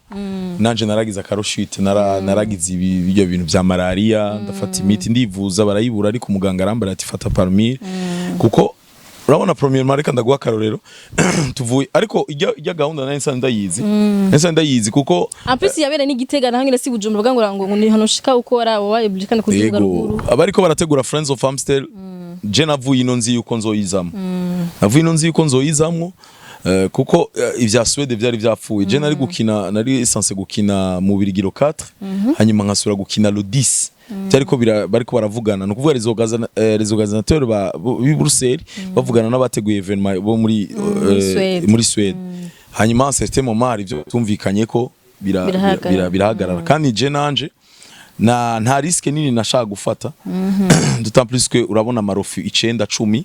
nanje naragize akaroshite, naragize ibyo bintu vya malaria, ndafata imiti, ndivuza barayibura, ariko umuganga arambara ati fata Palmyre, kuko urabona premièrement, reka ndaguha akarorero, tuvuye ariko ijya gahunda nari nsanzwe ndayizi, nari nsanzwe ndayizi kuko En plus yabera n'igitega naho nyine si Bujumbura, ngo ni hano ushika ukora wabaye obligé kandi kuduga Yego, ruguru. Abariko barategura Friends of Amstel, je navuye ino nzi yuko nzoyizamo, navuye ino nzi yuko nzoyizamwo, kuko ivya Suède vyari vyapfuye. Je nari gukina, nari censé gukina mu Birigiro 4, hanyuma nkasubira gukina le 10. Byariko bariko baravugana, no kuvuga les organisateurs b'i Bruxelles bavugana n'abateguye événement bo muri Suède. muri Suède. Hanyuma à un certain moment hari ivyo tumvikanye ko Birahagarara. birahagarara. Kandi je nanje na nta risque nini nashaka gufata, d'autant plus que urabona amarofi 9, 10,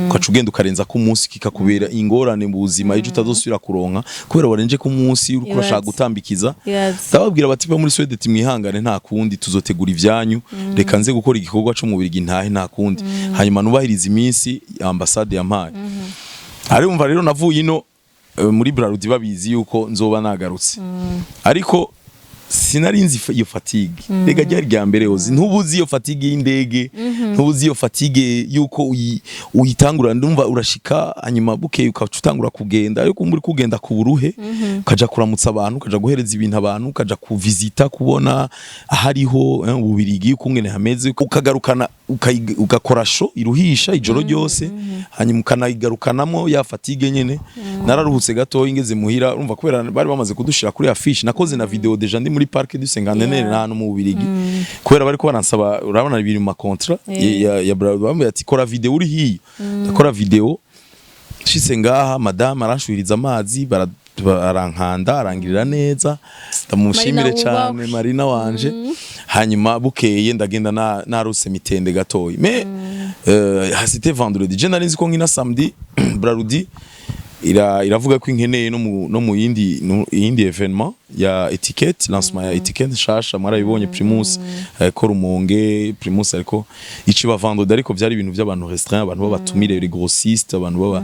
ukaca ugenda ukarenza ku munsi, kikakubera ingorane mu buzima ejo utazosubira kuronka kubera warenje ku munsi uriko urashaka Ibaze. gutambikiza. Ibaze. Ndababwira bati bo muri Suède ati mwihangane, nta kundi, tuzotegura ivyanyu, reka nze gukora igikorwa co mu Birigi ntahe, nta kundi, hanyuma nubahiriza iminsi ambasade yampaye. Arumva rero navuye ino muri Brarudi babizi yuko nzoba nagarutse, ariko sinari nzi iyo fatigue. Rega ryari rya mbere ozi, ntubuzi iyo fatigue y'indege, ntubuzi iyo fatigue yuko uyitangura. Ndumva urashika, hanyuma bukeye ukaca utangura kugenda, ariko muri kugenda ku buruhe, ukaja kuramutsa abantu, ukaja guhereza ibintu abantu, ukaja kuvisita, kubona ahariho Ububirigi ukungene hameze, ukagarukana ugakora show iruhisha ijoro ryose, hanyuma ukanayigarukanamo ya fatigue nyene. Nararuhutse gatoya ngeze muhira, urumva kubera bari bamaze kudushira kuri affiche, nakoze na video déjà ndi muri Parc du Cinquantenaire mm. mu Bubirigi, kubera bariko baransaba, urabona biri mu ma contrat ya Brarudi, bambwiye ati kora video uri hiyo. Ndakora video, nshitse ngaha madame aranshwiriza amazi, barankanda, arangirira neza, ndamushimire Marina cyane. wubahwe. Marina wanje. Hanyuma bukeye ndagenda naruse mitende gatoyi, mais c'était vendredi, je nari nzi ko nkina samedi. Brarudi iravuga ko inkeneye no mu yindi no yindi événement ya étiquette, lancement ya étiquette nshasha, mwarabibonye, Primus, ko Rumonge Primus, ariko iciba vendredi, ariko byari ibintu by'abantu restreint, abantu babatumire, les grossistes, abantu baba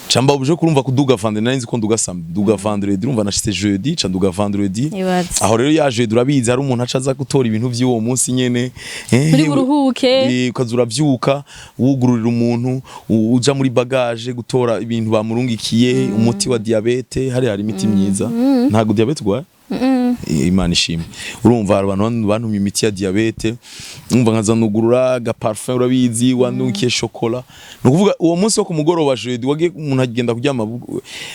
camba obje kurumva kuduga vendredi. Nari nzi ko nduga samedi, nduga vendredi. Urumva nashitse jeudi, ca nduga vendredi. Ibaze. Aho rero ya jeudi urabizi hari umuntu aca aza gutora ibintu vy'uwo munsi nyene. Muri buruhuke. Ukaza uravyuka wugururira umuntu, uja muri bagage gutora ibintu bamurungikiye, umuti wa diabète, hari imiti myiza. Ntabwo diabète urwaye? Imana ishimwe. Urumva hari abantu bantumye imiti ya diabète, umva nkaza nugurura ga parfum, urabizi wandukiye chocolat. Ni ukuvuga uwo munsi wo ku mugoroba jeudi wagiye umuntu agenda kuryama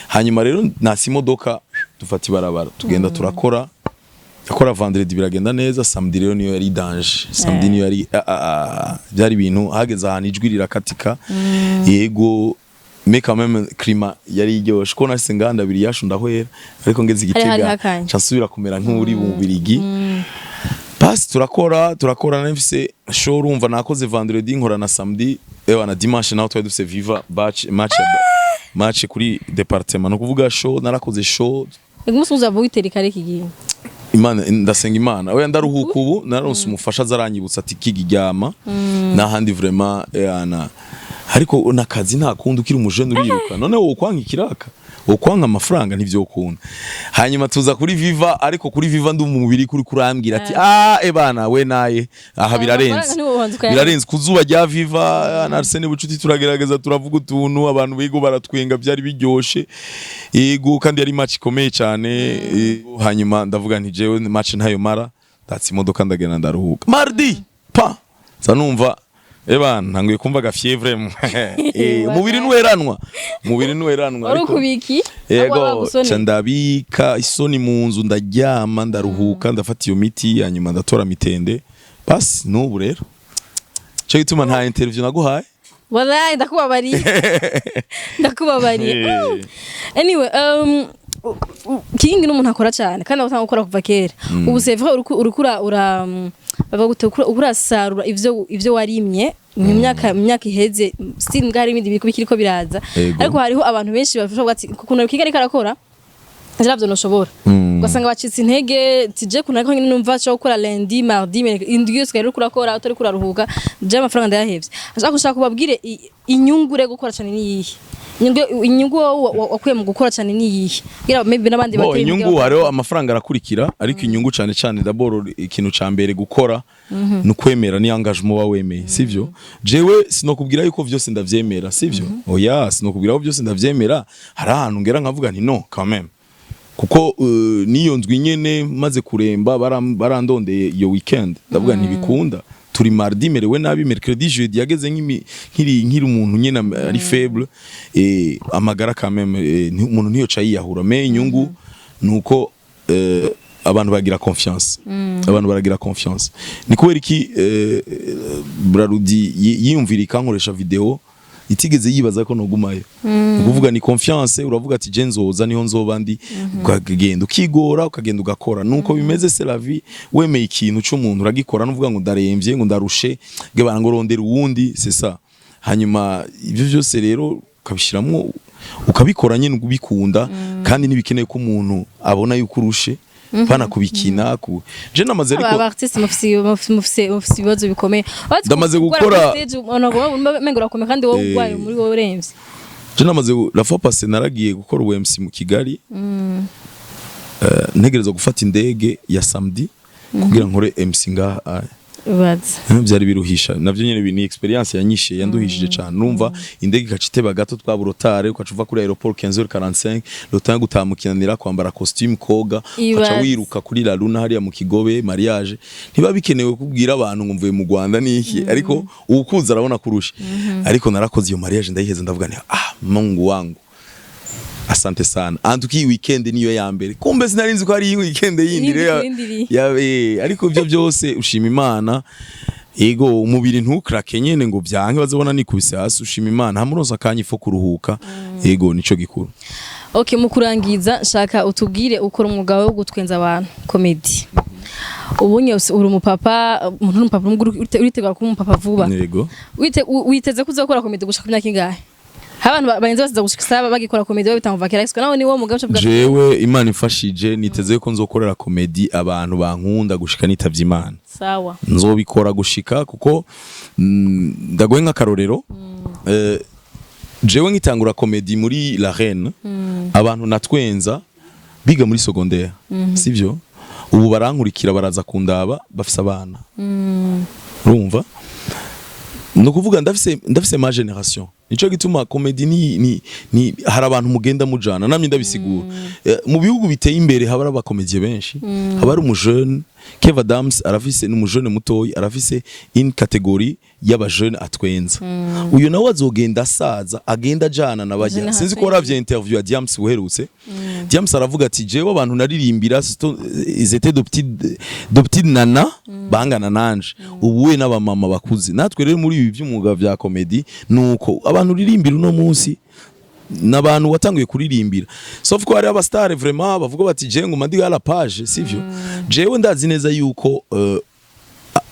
hanyuma rero nasi imodoka dufata ibarabara tugenda turakora, akora vendredi biragenda neza. Samedi rero niyo yari danger, samedi niyo yari byari ibintu hageze ahantu ijwi rirakatika. Yego, mais quand même climat yari iryoshe ko nashitse nganda abiri yashu ndahwera, ariko ngeze Hari igitega hakanye. nca nsubira kumera nk'uri mu Bubirigi. Basi turakora, turakora. Nafise show, urumva nakoze vendredi, nkora na samedi, ewa na dimanche naho twari dufise Viva batch match match kuri département, no kuvuga show narakoze show. Umunsi uzava witera ikare kigiye. Imana, ndasenga Imana, oya, ndaruhuka. Ubu naronse umufasha azaranyibutsa ati kiga iryama n'ahandi vraiment yana, ariko nakazi nta kundi, ukiri umujene uriruka. None wowe kwanka ikiraka, ukwanka amafaranga, ntivyokunda. Hanyuma tuza kuri Viva, ariko kuri Viva ndi umubiri kuri kurambwira ati ah ebana we naye aha birarenze. Amafaranga ntiwobanza ukayaha. Birarenze kuzuba rya Viva na Arsene Bucuti, turagerageza turavuga utuntu, abantu bigo baratwenga, byari biryoshe, yego, kandi yari match ikomeye cyane. Hanyuma ndavuga nti jewe match ntayo mara, ndatse imodoka ndagenda ndaruhuka. Mardi pa nza numva eba ntanguye kumva aga fièvre, umubiri nweranwa, umubiri nweranwa. Wari Ariko ukubiki? Yego, ca ndabika isoni mu nzu, ndaryama, ndaruhuka, ndafata iyo miti, hanyuma ndatora mitende. Basi n'ubu rero cyo gituma nta interview naguhaye. Wallahi ndakubabariye, ndakubabariye. Anyway, King ni umuntu akora cyane kandi abatanga gukora kuva kera. Ubu c'est vrai, uriko ura bavuga gute, uriko urasarura ivyo warimye mu myaka iheze. Still mbwa hari ibindi bikiriko biraza. Ariko hariho abantu benshi bashobora kuvuga ati ukuntu King ariko arakora navyo noshobora, ugasanga bacitse intege tije kuntu, ariko nyine numva cyo gukora lundi, mardi, indwi yose uriko urakora utari kuraruhuka, je amafaranga ndayahevye. Ashaka gushaka kubabwire inyungu rero gukora cyane ni iyihe inyungu wowe wakuye mu gukora cyane ni iyihe, kugira maybe n'abandi Bo bateye inyungu hariho amafaranga arakurikira, ariko inyungu cyane cyane d'abord ikintu ca mbere gukora ni ukwemera, ni engagement uba wemeye, sivyo? Jewe sinokubwira yuko vyose ndavyemera, sivyo? Oya, sinokubwira ko vyose ndavyemera. Hari ahantu ngera nkavuga nti non, quand même, kuko niyo ndwi nyene maze kuremba barandondeye iyo weekend, ndavuga ntibikunda. Turi mardi, merewe nabi mercredi, jeudi yageze nkiri umuntu nyene ari faible, amagara quand même, umuntu ntiyoca yiyahura. Mais inyungu nuko abantu bagira confiance, abantu baragira confiance. Ni kubera iki Brarudi yiyumvira ikankoresha video itigeze yibaza ko nogumayo? Ni ukuvuga ni confiance. Uravuga ati je nzoza niho nzoba ndi, ukagenda ukigora, ukagenda ugakora. Nuko bimeze, c'est la vie. Wemeye ikintu c'umuntu uragikora, nuvuga ngo ndaremvye, ngo ndarushe, ngo bana ngo rondera uwundi, c'est ça. Hanyuma ibyo byose rero ukabishiramwo, ukabikora nyine ubikunda, kandi ntibikeneye ko umuntu abona yuko urushe pana kubikina ku je namaze ariko Aba artiste mufise ibibazo bikomeye. Uretse Ndamaze gukora gukora- kuri stage, ubona umengo urakomeye kandi wowe urwaye muri wowe uremvye. Je namaze la fois passée naragiye gukora ubu MC mu Kigali. Ntegereza gufata indege ya samedi kugira nkore MC ngaha. Baza. Byari biruhisha navyo nyene, ni experience yanyishe, yanduhishije cyane. Numva indege ikaca iteba gato, twaburotare, ukaca uva kuri aéroport 15h45, le temps gutamukinanira, kwambara costume, koga, ukaca Ibaze. wiruka kuri La Luna hariya mu Kigobe mariage. Ntiba bikenewe kubwira abantu ngo mvuye mu Rwanda niki, ariko uwukuza arabona kurusha. Ariko narakoze iyo mariage ndayiheza, ndavuga nti ah, Mungu wangu, asante sana. Antuki iyi weekend niyo ya mbere, kumbe sinari nzi ko ari iyi weekend yindi Yindi rero kurindiriye. Ariko ibyo byose ushima Imana. Yego, umubiri ntukrake nyene ngo byanke bazobona nikubise hasi. Ushima Imana hamuronsa akanya ifo kuruhuka. Yego, nico gikuru. Okay, mu kurangiza nshaka utubwire, ukora umwuga wo gutwenza abantu, comedy. Ubunye uri umupapa, umuntu uri umupapa uritegura kuba umupapa vuba. Yego. Witeze ko uzakora comedy gushika ku myaka ingahe? Hari abantu barenze basiza gushika saba bagikora comedy babitanga kera, ariko nawe ni wo mugabo ucavuga. Jewe Imana imfashije niteze ko nzokorera comedy abantu bankunda gushika nitavye Imana. Sawa. Nzobikora gushika, kuko ndagoye nk'akarorero, jewe nkitangura comedy muri La Reine, abantu natwenza biga muri secondaire, sivyo? Ubu barankurikira, baraza kundaba, bafise abana. Urumva, ni ukuvuga ndafise ma génération. Nico gituma comedy ni hari abantu mugenda mujana namye ndabisigura. Mu bihugu biteye imbere haba hari abakomediye benshi, haba hari umujeune Kev Adams arafise, ni umujeune mutoyi, arafise une catégorie y'abajeune atwenza. Uyu nawe azogenda asaza, agenda ajana na bajya. Jeune. Sinzi ko waravye interview ya Diams uherutse. Diams aravuga ati jewe abantu naririmbira ils étaient de petites nana bangana nanje, ubu we n'abamama bakuze. Natwe rero muri ibi by'umwuga vya comedy nuko abantu uririmbira uno munsi n'abantu watanguye kuririmbira, sauf ko hari abastar vraiment bavuga bati je nguma ndi à la page, sivyo? Jewe ndazi neza yuko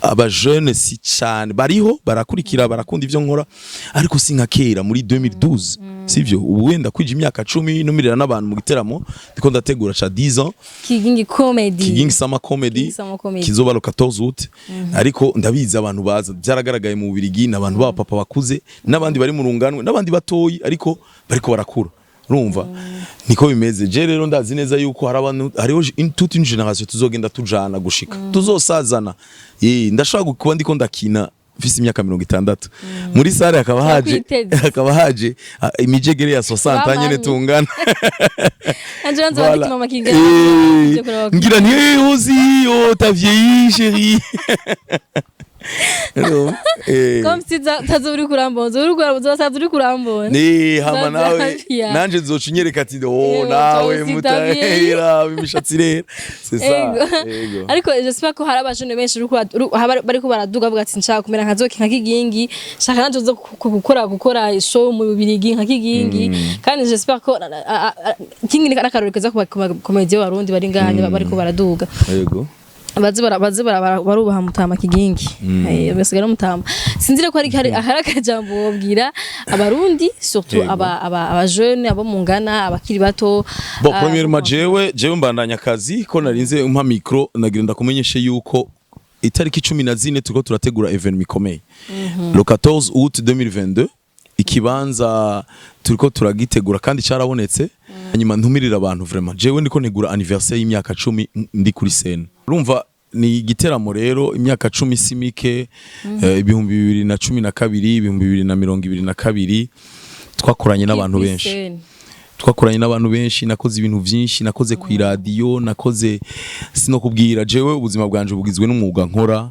Aba jeunes si cyane bariho, barakurikira, barakunda ivyo nkora, ariko si nka kera muri 2012, sivyo? Ubu wenda kwija imyaka 10 numirira n'abantu mu giteramo ndiko ndategura ca 10 ans. Kigingi Comedy. Kigingi Summer Comedy. Kigingi Summer Comedy. Kizoba le 14 août, ariko ndabizi abantu baza, byaragaragaye mu Bubirigi, n'abantu baba papa bakuze n'abandi bari mu runganwe n'abandi batoyi, ariko bariko barakura. Urumva niko bimeze. Je rero ndazi neza yuko hari abantu, hariho toute une génération tuzogenda tujana gushika tuzosazana. Ndashobora kuba ndiko ndakina mfise imyaka 60, muri salle hakaba haje Turakwiteze. hakaba haje imijegere ya 60 nyene Bamami. tungana. Nanje nzo Voilà. bandika mama Kingi. Ngira nti: "Eh, Ozi, oh, t'as vieilli, chérie." No. Comme si tazo uri kurambona, uri kurambona, saza uri kurambona. Ni hama nawe Bazavia. nanje nzoca unyereka ati: "Oh, nawe toi aussi, t'as vieilli." mutahera imishatsi rero, c'est ça. Ego. Ego. Ariko j'espère ko hari abajene benshi bariko baraduga bavuga ati: "Nshaka kumera nka Zoki, nka Kigingi, nshaka nanje zo gukora show mu Bubirigi nka Kigingi." Kandi j'espère ko Kingi ni akarorero keza ku bakomedi b'Abarundi bari ngaha bariko baraduga. Baze barubaha mutama Kigingi. Basigara mutama. Sinzire ko hari akajambo wobwira Abarundi, surtout aba jeune, abo mungana, abakiri bato. Bon, premièrement, jewe mbandanya akazi ko narinze umpa micro. Nagira ndakumenyeshe yuko itariki 14 turiko turategura événement ikomeye, le 14 août 2022. Ikibanza turiko turagitegura kandi carabonetse. Hanyuma ntumirira abantu vraiment. Jewe ndiko ntegura anniversaire y'imyaka 10 ndi kuri scène. Urumva ni igiteramo rero, imyaka 10 si mike. 2012, 2022, twakoranye n'abantu Kuri benshi. scène. Twakoranye n'abantu benshi, nakoze ibintu byinshi, nakoze ku iradiyo, nakoze, sinokubwira. Jewe ubuzima bwanje bugizwe n'umwuga nkora.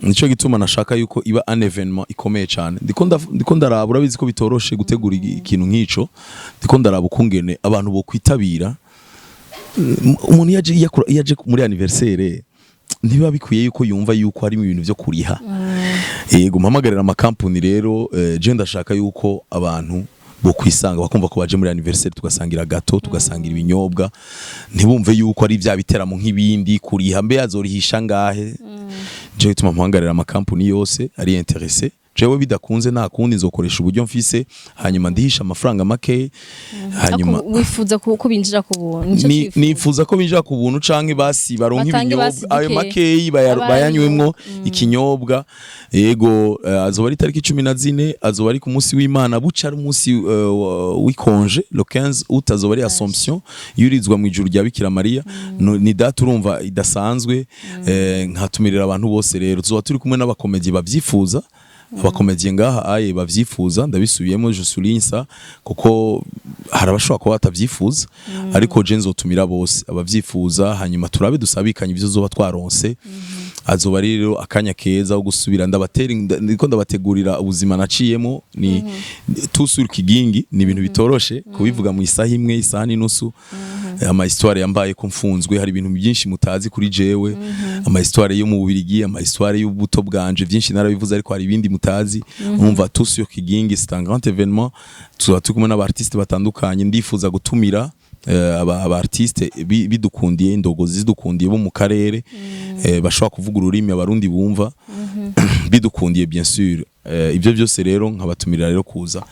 Nico gituma nashaka yuko iba un événement ikomeye cyane. Ndiko ndaraba, urabizi ko bitoroshe gutegura ikintu nk'ico. Ndiko ndaraba ukungene abantu bo kwitabira. Umuntu iyo aje muri anniversaire, ntibiba bikwiye yuko yumva yuko harimo ibintu byo kuriha. Yego, mpamagarira amakampuni rero. Je ndashaka yuko abantu bo kwisanga bakumva ko baje muri anniversaire, tugasangira gâteau, tugasangira ibinyobwa, ntibumve yuko ari bya biteramo nk'ibindi kuriha, mbe yazorihisha ngahe. Je bituma mpamagarira amakampuni yose ari intéressé. Jewe bidakunze, nta kundi, nzokoresha uburyo mfise, hanyuma ndihisha amafaranga make, hanyuma Ako wifuza ko binjira ku buntu, nico twifuza. Nifuza ko binjira ku buntu canke basi baronka Batange basi ibinyobwa ayo duke. makeyi Abari bayanywemwo ikinyobwa. Yego, azoba ari tariki 14, azoba ari ku munsi w'Imana, buca ari umunsi w'ikonje. Le 15 août azoba ari Assomption, yurizwa mu ijuru rya Bikira Mariya. No, ni date urumva idasanzwe. Nkatumirira abantu bose rero, tuzoba turi kumwe n'abakomedi bavyifuza, abakomediye ngaha aye bavyifuza. Ndabisubiyemo, je souligne ça, kuko hari abashobora kuba batavyifuza, ariko je nzotumira bose abavyifuza, hanyuma turabe dusabikanye ivyo zoba twaronse. Azoba ari rero akanya keza ko gusubira ndabatera, ndiko ndabategurira ubuzima naciyemo. Ni tout sur Kigingi, ni ibintu bitoroshe kubivuga mu isaha imwe, isaha n'inusu. Ama histoire yambaye ko mfunzwe, hari ibintu byinshi mutazi kuri jewe, ama histoire yo mu Bubirigi, ama histoire y'ubuto bwanje, byinshi narabivuze, ariko hari ibindi mutazi. Urumva, tout sur Kigingi, c'est un grand événement. Tuba turi kumwe n'aba artiste batandukanye. Ndifuza gutumira aba artiste bidukundiye, indogozi zidukundiye, bo mu karere, bashobora kuvuga ururimi Abarundi bumva, bidukundiye bien sûr. Ibyo byose rero nkabatumirira rero kuza.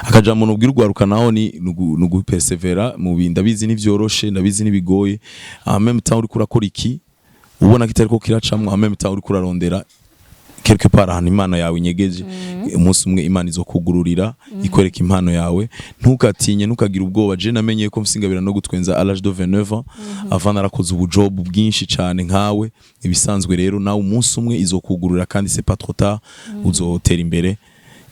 Akajambo nubwira urwaruka naho ni nugupersevera mu bintu. Ndabizi ntivyoroshe, ndabizi ntibigoye. En même temps uriko urakora iki ubona kitariko kiracamwo, en même temps uriko urarondera quelque part ahantu Imana yawe inyegeje, umunsi umwe Imana izokugururira, ikwereka impano yawe. Ntukatinye, ntukagire ubwoba. Je namenye ko mfise ingabira no gutwenza à l'âge de 29 ans. Avant narakoze ubujob bwinshi cyane nkawe ibisanzwe. Rero nawe umunsi umwe izokugurura, kandi c'est pas trop tard, uzotera imbere.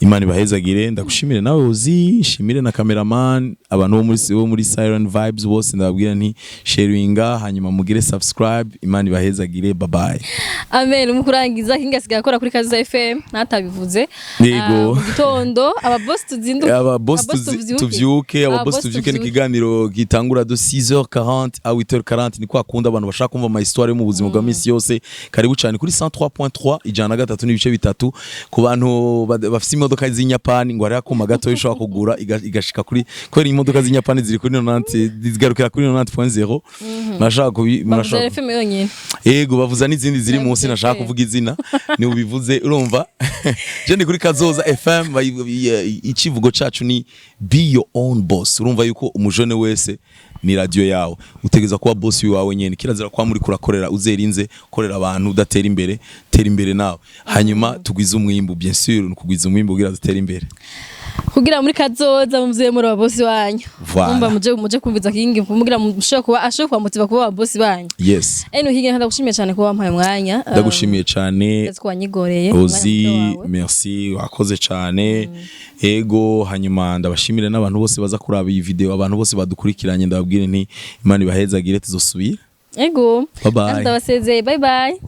Imana ibahezagire. Ndagushimire nawe uzi, nshimire na cameraman, abantu bo muri Siren Vibes bose. Ndababwira nti sharinga, hanyuma mugire subscribe. Imana ibahezagire, bye bye. Amen. Mu kurangiza, Kingi asigaye akora kuri Kaza FM, ntatabivuze. Yego. Ah, mu gitondo, aba boss tuzinduke. Aba boss tuvyuke, aba boss tuvyuke ni ikiganiro gitangura de 6h40 à 8h40. Ni kwa kunda abantu bashaka kumva ama histoire yo mu buzima bwa misi yose. Karibu cyane kuri 103.3, 103.3. Ku bantu bafise imodoka. Imodoka z'inyapani ngo hariho akuma gato ushobora kugura igashika kuri, kubera imodoka z'inyapani ziri kuri 90, zigarukira kuri 90.0. Murashaka kubi Bavuze murashaka FM yonyine. Ego, bavuza n'izindi ziri munsi, nashaka FM. kuvuga izina ni ubivuze. Urumva, je ndi kuri Kazoza FM. Icivugo cacu ni "Be your own boss". Urumva yuko umujene wese ni radio yawe, utegereza kuba boss wawe nyene. Kirazira kwa muri kurakorera uzerinze korera abantu udatera imbere. Tera imbere nawe, hanyuma tugwize umwimbu. Bien sûr, ni kugwiza umwimbu kugira dutere imbere. Kugira muri kazoza muvuye muri ababosi banyu. Voilà. Mumba muje kumviza King, kugira mushobora kuba ashobora kubamotiva kuba ababosi banyu. Yes. Anyway, King, ndagushimiye cyane kuba wampaye umwanya. Ndagushimiye cyane. Ndetse ko wanyigoreye Ozi. umwanya muto wawe. Merci, wakoze cyane. Ego, hanyuma ndabashimire n'abantu bose baza kuraba iyi video, abantu bose badukurikiranye. Ndababwire nti Imana ibahezagire, tuzosubira. Ego. Bye bye. Ndabasezeye, bye bye.